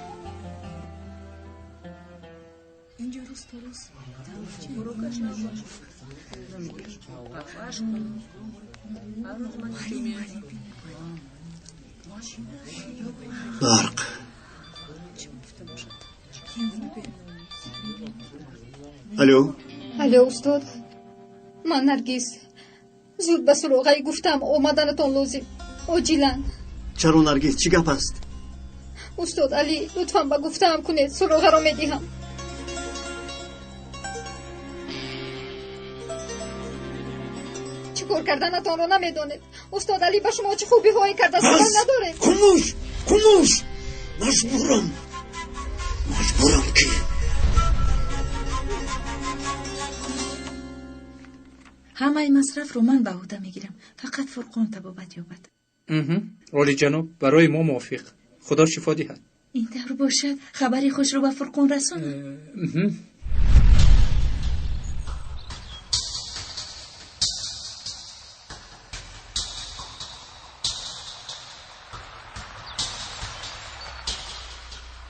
Барқ. Алло. Алло, устод. Ман Наргиз. Зуд ба суроғаи гуфтам омаданатон лозим. Оҷилан. Чаро Наргиз, чӣ гап аст? Устод Алӣ, лутфан ба гуфтаам кунед, суроғаро медиҳам. Чӣ кор карданатонро намедонед. Устод Алӣ ба шумо чӣ хубиҳое кардааст, хабар надоред. Хомӯш, хомӯш. Маҷбурам. Маҷбурам ки ҳамаи масрафро ман ба ӯҳда мегирам. Фақат Фурқон табобат ёбад. Олиҷаноб, барои мо мувофиқ. Худо шифо диҳад. Ин тавр бошад, хабари хушро ба Фурқон расонам.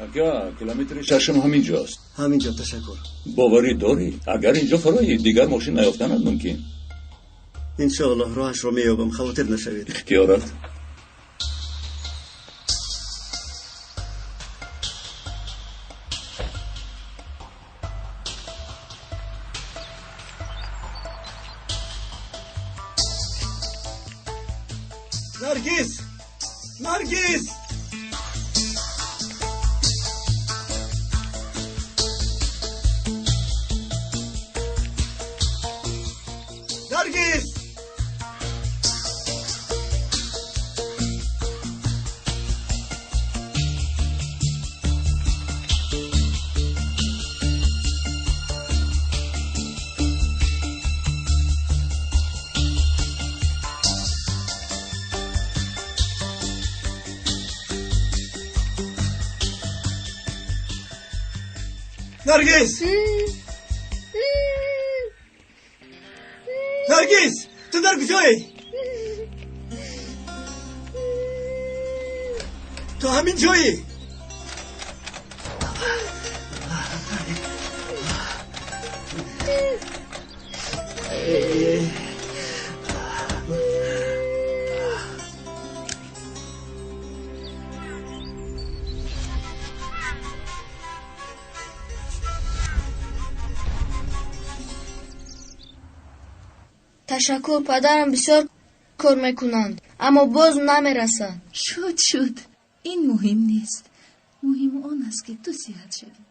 Ака, километри шашум ҳаминҷост. Ҳаминҷо, ташаккур. Боварӣ дорӣ, агар инҷо фарои дигар мошин наёфтанад мумкин. Иншоаллоҳ роҳашро меёбам, хавотир нашавед. Ихтиёрат. Наргиз! Наргиз! Наргиз! Наргиз! Наргиз! Ту дар куҷоӣ? Ту ҳамин ҷоӣ? Ташаккур, падарам бисёр кор мекунанд, аммо боз намерасанд. Шуд, шуд. Ин муҳим нест. Муҳим он аст, ки ту сиҳат шавӣ.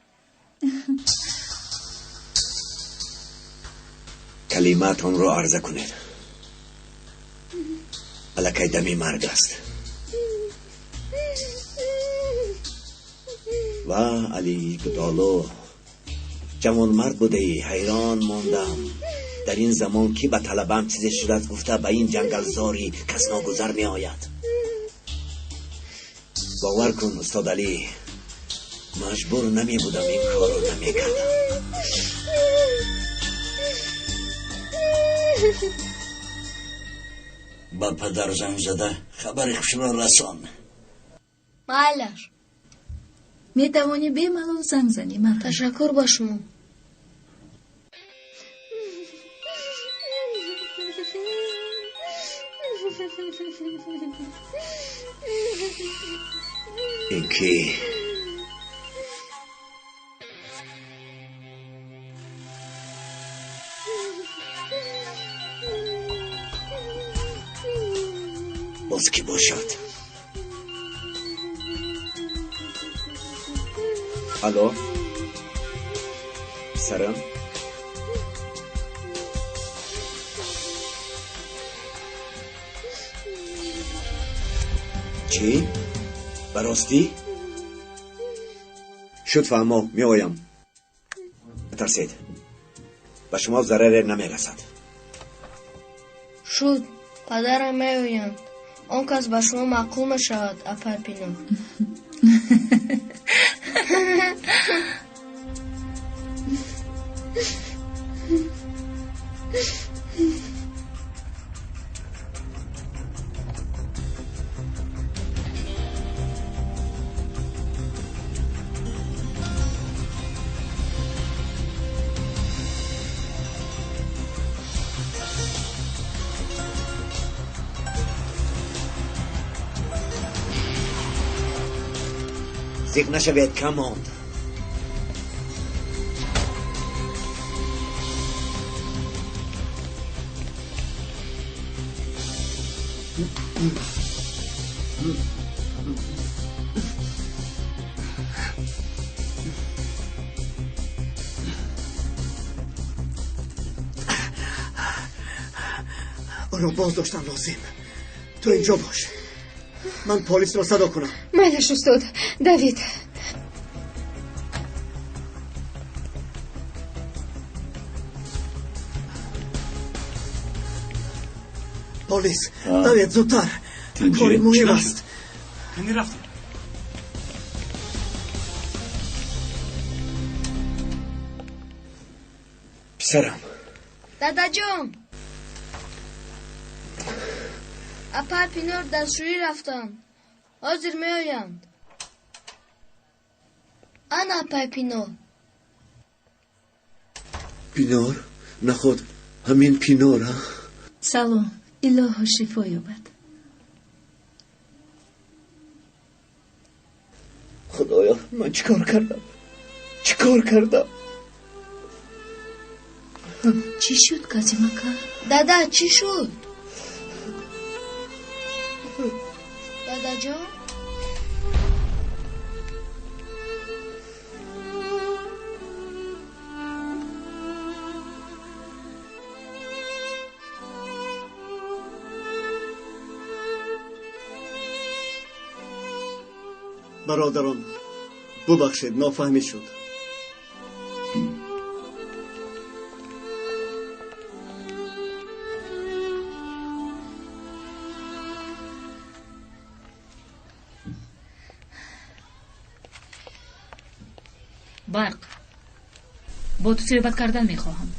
Калимаатонро арза кунед. Аллакай дами марг аст. Ва Али Гудоло, ҷавонмард будаӣ, ҳайрон мондам. Дар ин замон ки ба талабам чизе шудааст гуфта ба ин ҷангалзори кас ногузар меояд. Бовар кун, устод Алӣ, маҷбур намебудам ин корро намекардам. Ба падар занг зада хабари хушро расон. Майлаш. Метавонӣ бемалол занг занӣ, марҳамат. Ташаккур ба шумо. Ин ки боз кӣ бошад? Алло, писарам? Чӣ? Ба ростӣ? Шуд, фаҳмо, меоям. Натарсед, ба шумо зараре намерасад. Шуд, падарам меоянд. Он кас ба шумо маъқул мешавад, апай Пинор. Зиқ нашавед, кам монд. Ӯро боз доштан лозим. Ту инҷо бош, ман полисро садо кунам. Майлаш, устод, давид. Полис, давед зудтар, кори муҳим аст. Кани рафтем. Писарам. Дадаҷон, апай Пинор дастшӯӣ рафтанд, ҳозир меоянд. Ана апай Пинор. Пинор? Наход ҳамин Пинор, а? Салом, илоҳо шифо ёбад. Худоё, ман чӣ кор кардам? Чӣ кор кардам? Чӣ шуд, Казимака? Дада, чӣ шуд? Дадаҷон? Бародарон, бубахшед, нофаҳмӣ шуд. Барқ, бо ту суҳбат кардан мехоҳам.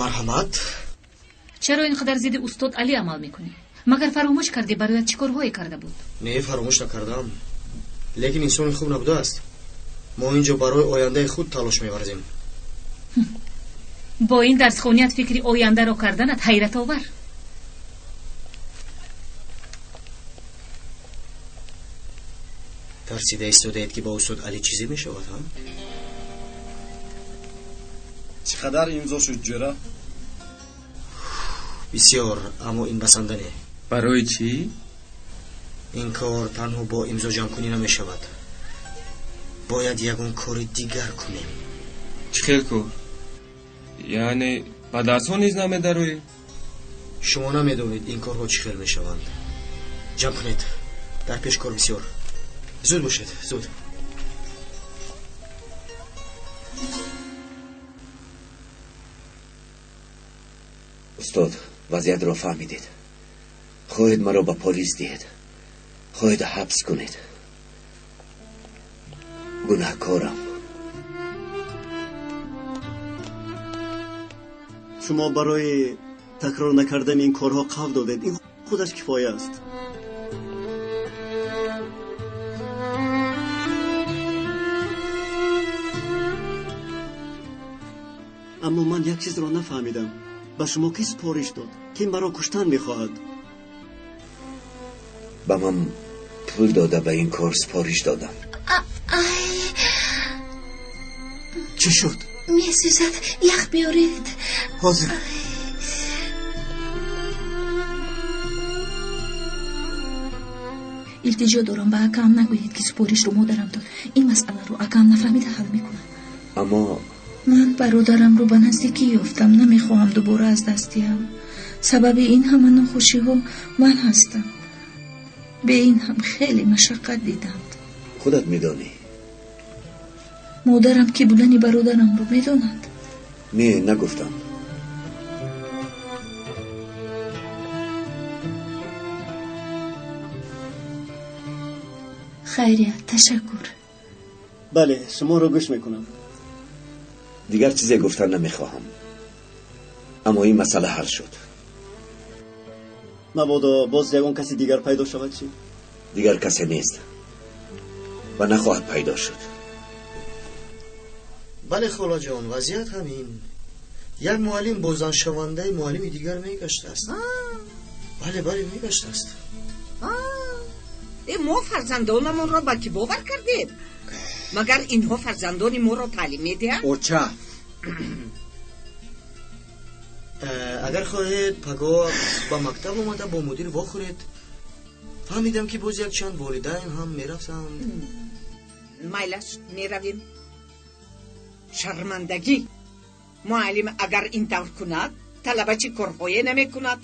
Марҳамат. Чаро ин қадар зидди устод Алӣ амал мекунӣ? Магар фаромӯш кардӣ барояд чӣ корҳое карда буд? Не, фаромӯш накардам, лекин инсони хуб набудааст. Мо инҷо барои ояндаи худ талош меварзем. Бо ин дарсхоният фикри ояндаро карданат ҳайратовар. Тарсида истодаед, ки ба устод Алӣ чизе мешавад, ҳа? Чӣ қадар имзо шуд, ҷӯра? Бисёр, аммо ин басанда не. Барои чӣ? Ин кор танҳо бо имзо ҷамъкунӣ намешавад. Бояд ягон кори дигар кунем. Чӣ хел кор? Яъне ба дарсҳо низ намедароӣ? Шумо намедонед, ин корҳо чӣ хел мешаванд. Ҷамъ кунед, дар пеш кор бисёр. Зуд бошед, зуд. Устод, вазъиятро фаҳмидед. Хоҳед маро ба полис диҳед, хоҳед ҳабс кунед. Гунаҳкорам. Шумо барои такрор накардани ин корҳо қавл додед, ин худаш кифоя аст. Аммо ман як чизро нафаҳмидам. Ба шумо кӣ супориш дод, ки маро куштан мехоҳад? Ба ман пул дода, ба ин кор супориш додам. Чӣ шуд? Месӯзад, ях биёред. Ҳозир. Илтиҷо дорам, ба акаам нагӯед, ки супоришро модарам дод. Ин масъаларо акаам нафаҳмида ҳал мекунад. Аммо ман бародарамро ба наздикӣ ёфтам, намехоҳам дубора аз даст диҳам. Сабаби ин ҳама нохушиҳо ман ҳастам. Бе ин ҳам хеле машаққат диданд. Худат медонӣ, Модарам ки будани бародарамро медонад? Не, нагуфтам. Хайрият, ташаккур. Бале, шуморо гӯш мекунам. Дигар чизе гуфтан намехоҳам, аммо ин масъала ҳал шуд. Мабодо боз ягон каси дигар пайдо шавад чӣ? Дигар касе нест ва нахоҳад пайдо шуд. Бале, холаҷон, вазъият ҳамин. Як муаллим бо заншавандаи муаллими дигар мегаштааст. Бале, бале, мегаштааст. Мо фарзандонамонро ба кӣ бовар кардем? Магар инҳо фарзандони моро таълим медиҳанд? Оча, агар хоҳед, пагоҳ ба мактаб омада бо мудир вохӯред. Фаҳмидам, ки боз якчанд волидайн ҳам мерафтанд. Майлаш, меравем. Шармандагӣ! Муаллим агар ин тавр кунад, талаба чӣ корҳое намекунад?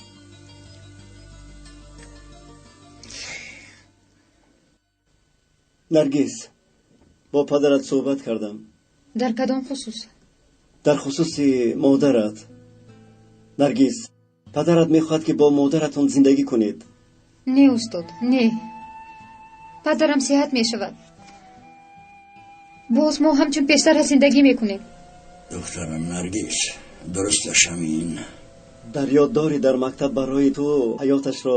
Наргиз, бо падарат суҳбат кардам. Дар кадом хусус? Дар хусуси модарат. Наргиз, падарат мехоҳад, ки бо модаратон зиндагӣ кунед. Не, устод, не. Падарам сиҳат мешавад, боз мо ҳамчун пештара зиндагӣ мекунем. Духтарам Наргиз, дурусташ ҳамин. Дар ёд дорӣ, дар мактаб барои ту ҳаёташро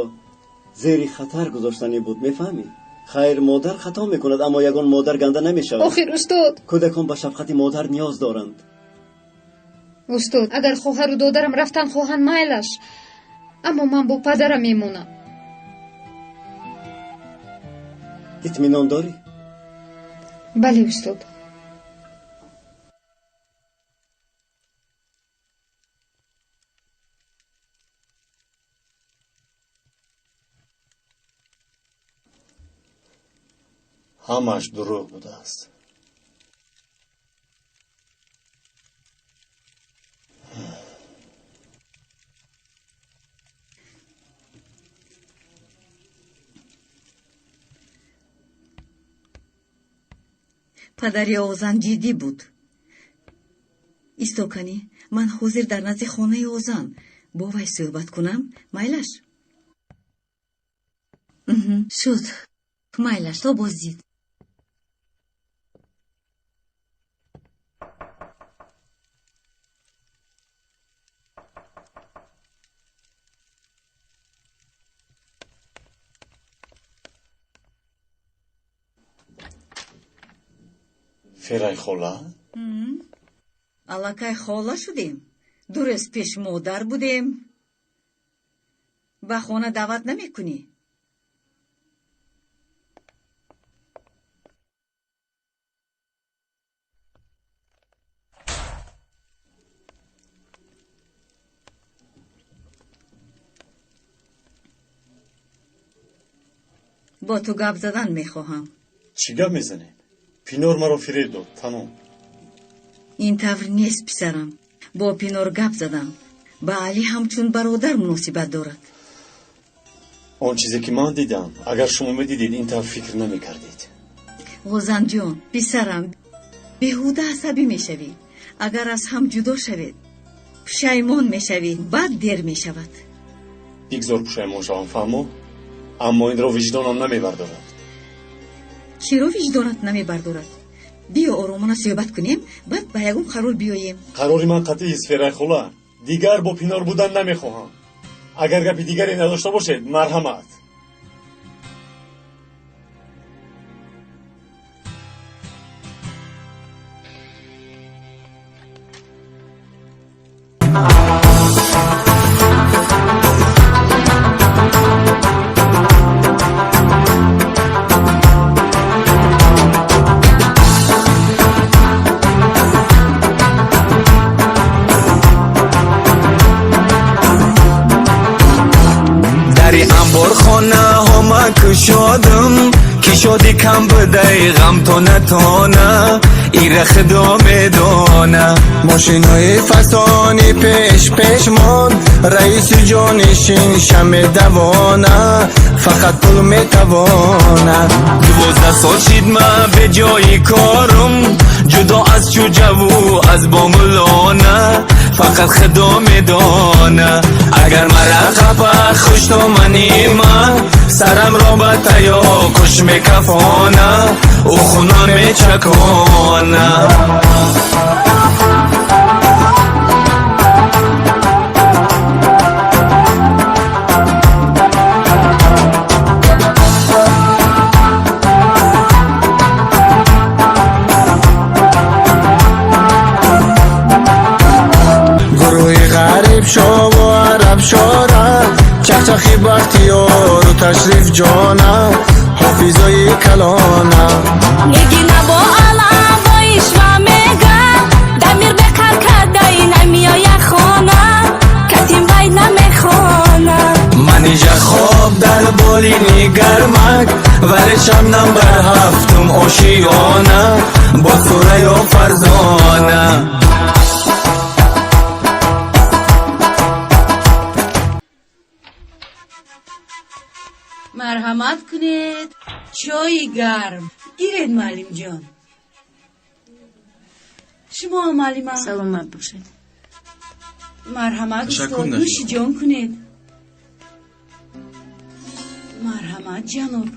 зери хатар гузоштанӣ буд, мефаҳмӣ? Хайр, модар хато мекунад, аммо ягон модар ганда намешавад. Охир, устод. Кӯдакон ба шафқати модар ниёз доранд. Устод, агар хоҳару додарам рафтан хоҳанд, майлаш, аммо ман бо падарам мемонам. Итминон дорӣ? Бале, устод. Ҳамааш дурӯғ будааст. Падари Озан ҷиддӣ буд. Истоканӣ, ман ҳозир дар назди хонаи Озан бо вай суҳбат кунам, майлаш? Шуд, майлаш, то боздид. Ферай хола? Аллакай хола шудем. Ду рӯз пеш модар будем. Ба хона даъват намекунӣ? Бо ту гап задан мехоҳам. Чӣ гап мезанем? Пинор маро фиреб дод, тамом. Ин тавр нест, писарам. Бо Пинор гап задам. Ба Алӣ ҳамчун бародар муносибат дорад. Он чизе ки ман дидам, агар шумо медидед, ин тавр фикр намекардед. Ғозанҷон, писарам, беҳуда асабӣ мешавӣ. Агар аз ҳам ҷудо шавед, пушаймон мешавӣ, баъд дер мешавад. Бигзор пушаймон шавам, фаҳмо, аммо инро виҷдонам намебардорад. Чиро виҷдонат намебардорад? Биё, оромона суҳбат кунем, баъд ба ягон қарор биёем. Қарори ман қатъист, Ферай хола. Дигар бо Пинор будан намехоҳам. Агар гапи дигаре надошта бошед, марҳамат. Кушодам, ки шоди кам будай, ғам тона тона, ира худо медона. Мошинои фасони пеш пеш мон, раиси ҷонишин шамедавона, фақат пул метавона. 12 сол шид ма бе ҷои корум, Ҷудо аз чӯҷаву аз бомулона, фақат худо медона. Агар мара қапа хуштомани ман, сарамро ба таё куш мекафона, ӯ хуна мечакона. Шову араб шора, чахчахи бахтиёру ташриф ҷона, ҳофизои калона. Нигина бо алам бо ишва мега, дамир беқар кардаи намеоя хона, катим вай намехона. Манижа хоб дар болини гармак, вале шабнам бар ҳафтум ошиёна, бо сураю фарзона. Марҳамат кунед, чойи гарм гиред, муаллимҷон. Шумо муаллима. Саломат бошед. Марҳамат устод, нӯши ҷон кунед. Марҳамат ҷаноб.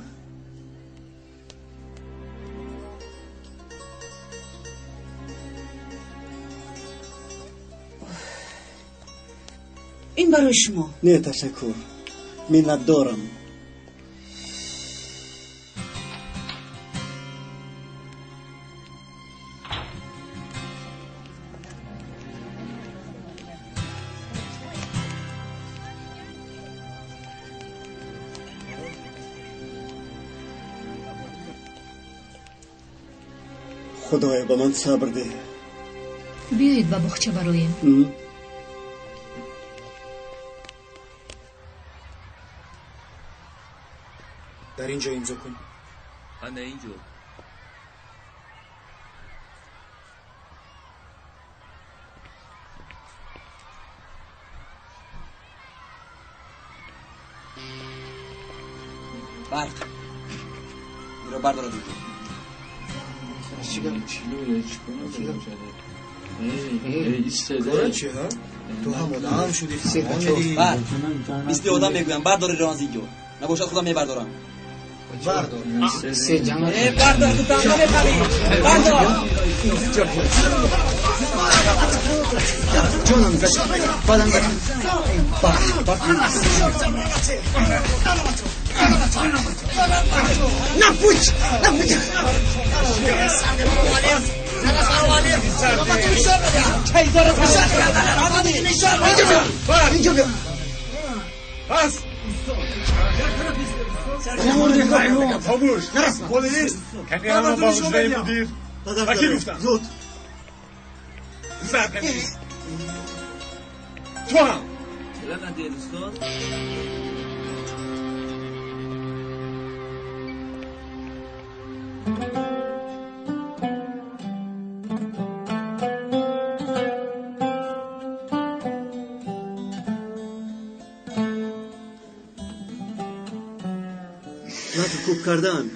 Ин барои шумо. Не, ташаккур, миннатдорам. Худоё, ба ман сабр деҳ. Биёед ба боғча бароем. Дар ин ҷо имзо кун. Ана ин ҷо. Барқ иро бардорад инҷо. Ту ҳам одам шудӣ. Мисли одам мегӯям, бардор иро аз инҷо, набошад худам мебардорам. Бардор. Бардор, ту танҳо мепарӣ. Бардор. Ҷонам гашт, бадан гашт. Напуч, напуч. Инҷо бیا. Бас. Хомӯш. Полис. Кани ҳама ба ҳуҷраи мудир. Ба кӣ гуфтам? Зуд. Зард нест. Ту ҳам. Чаро надиҳед, устод? Лату кӯб кардан,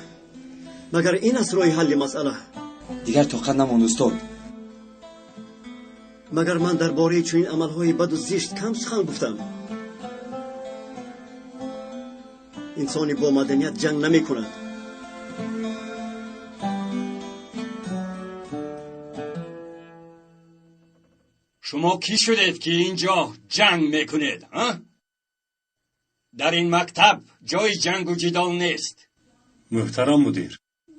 магар ин аст роҳи ҳалли масъала? Дигар тоқат намонд, устод. Магар ман дар бораи чунин амалҳои баду зишт кам сухан гуфтам? Инсони бо маданият ҷанг намекунад. Шумо кӣ шудед, ки ин ҷо ҷанг мекунед, а? Дар ин мактаб ҷои ҷангу ҷидол нест. Муҳтарам мудир,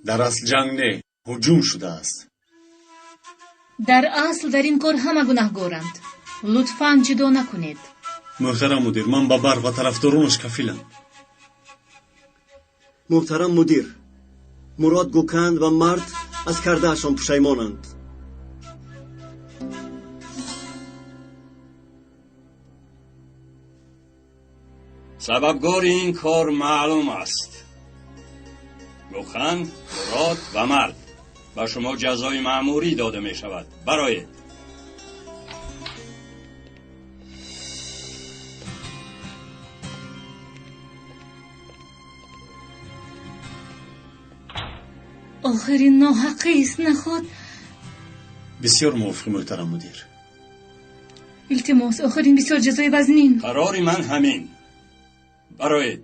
дар асл ҷанг не, ҳуҷум шудааст. Дар асл дар ин кор ҳама гунаҳгоранд. Лутфан ҷудо накунед. Муҳтарам мудир, ман ба барқ ва тарафдоронаш кафилам. Муҳтарам мудир, Мурод Гӯканд ва мард аз кардаашон пушаймонанд. Сабабгори ин кор маълум аст. Гӯхан, Мурод ва мард, ба шумо ҷазои маъмурӣ дода мешавад. Бароед. Охир ин ноҳақист, наход Бисёр мувофиқ, муҳтарам мудир. Илтимос, охир ин бисёр ҷазои вазнин. Қарори ман ҳамин. Бароед.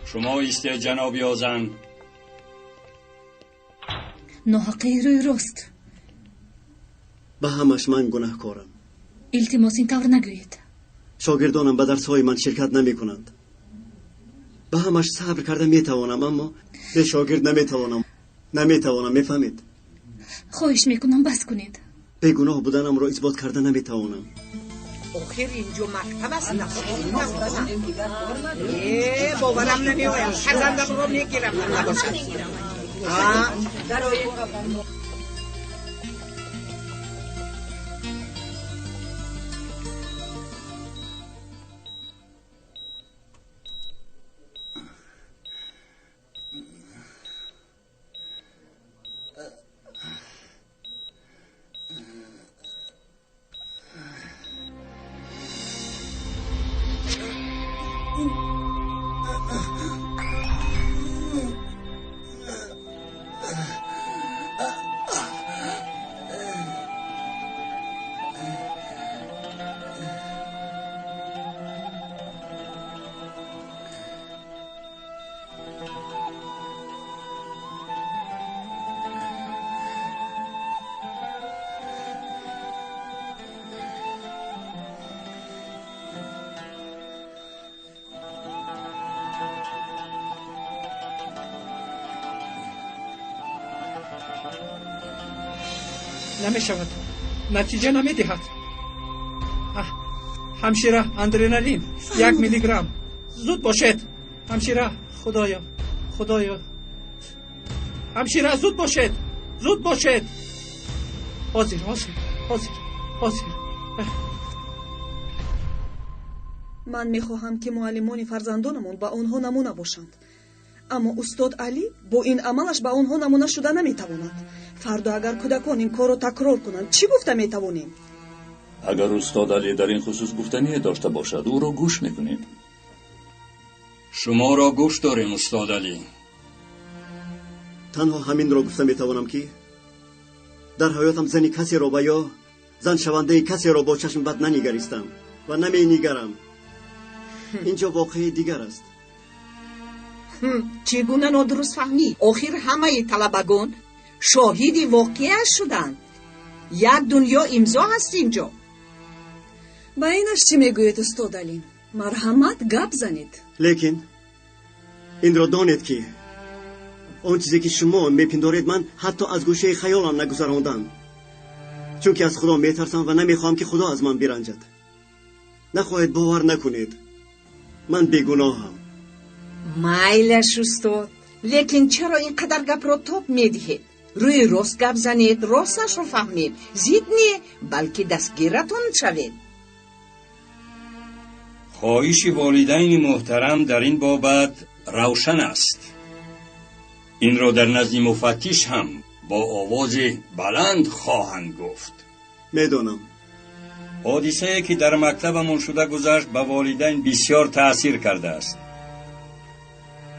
Шумо истед, ҷаноби Озан. Ноҳаққии рӯи рост. Ба ҳамаш ман гунаҳкорам. Илтимос, ин тавр нагӯед. Шогирдонам ба дарсҳои ман ширкат намекунанд. Ба ҳамаш сабр карда метавонам, аммо бе шогирд наметавонам. Наметавонам, мефаҳмед? Хоҳиш мекунам, бас кунед. Бегуноҳ буданамро исбот карда наметавонам. Охир инҷо мактаб аст, на хона. Боварам намеояд. Фарзандамро мегирам, набошад. Намешавад, натиҷа намедиҳад. Ҳамшира, адреналин 1 миллиграмм. Зуд бошед. Ҳамшира, худоё, худоё. Ҳамшира, зуд бошед, зуд бошед. Ҳозир, ҳозир, ҳозир, ҳозир. Ман мехоҳам, ки муаллимони фарзандонамон ба онҳо намуна бошанд. Аммо устод Алӣ бо ин амалаш ба онҳо намуна шуда наметавонад. Фардо агар кӯдакон ин корро такрор кунанд, чӣ гуфта метавонем? Агар устод Алӣ дар ин хусус гуфтание дошта бошад, ӯро гӯш мекунем. Шуморо гӯш дорем, устод Алӣ. Танҳо ҳаминро гуфта метавонам, ки дар ҳаётам зани касеро ва ё заншавандаи касеро бо чашм бад нанигаристам ва наменигарам. Инҷо воқеаи дигар аст. Чӣ гуна нодуруст фаҳмӣ? Охир ҳамаи талабагон шоҳиди воқеа шуданд. Як дунё имзо ҳаст инҷо. Ба инаш чӣ мегӯед, устод Алӣ? Марҳамат, гап занед. Лекин инро донед, ки он чизе ки шумо мепиндоред, ман ҳатто аз гӯшаи хаёлам нагузарондам, чунки аз худо метарсам ва намехоҳам, ки худо аз ман биранҷад. Нахоҳед бовар накунед, ман бегуноҳам. Майлаш, устод, лекин чаро ин қадар гапро тоб медиҳед? Рӯи рост гап занед, росташро фаҳмед. Зид не, балки дастгиратон шавед. Хоҳиши волидайни муҳтарам дар ин бобат равшан аст. Инро дар назди муфаттиш ҳам бо овози баланд хоҳанд гуфт. Медонам. Ҳодисае ки дар мактабамон шуда гузашт, ба волидайн бисёр таъсир кардааст.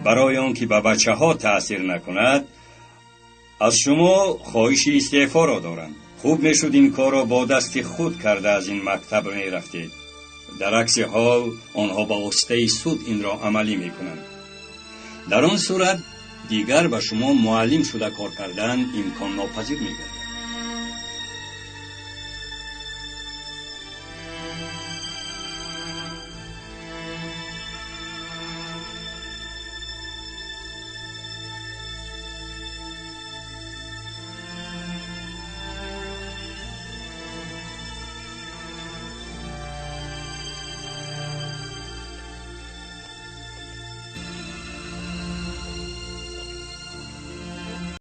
Барои он ки ба бачаҳо таъсир накунад, аз шумо хоҳиши истеъфоро дорам. Хуб мешуд ин корро бо дасти худ карда аз ин мактаб мерафтед. Дар акси ҳол онҳо ба воситаи суд инро амалӣ мекунанд. Дар он сурат дигар ба шумо муаллим шуда кор кардан имконнопазир мегардад.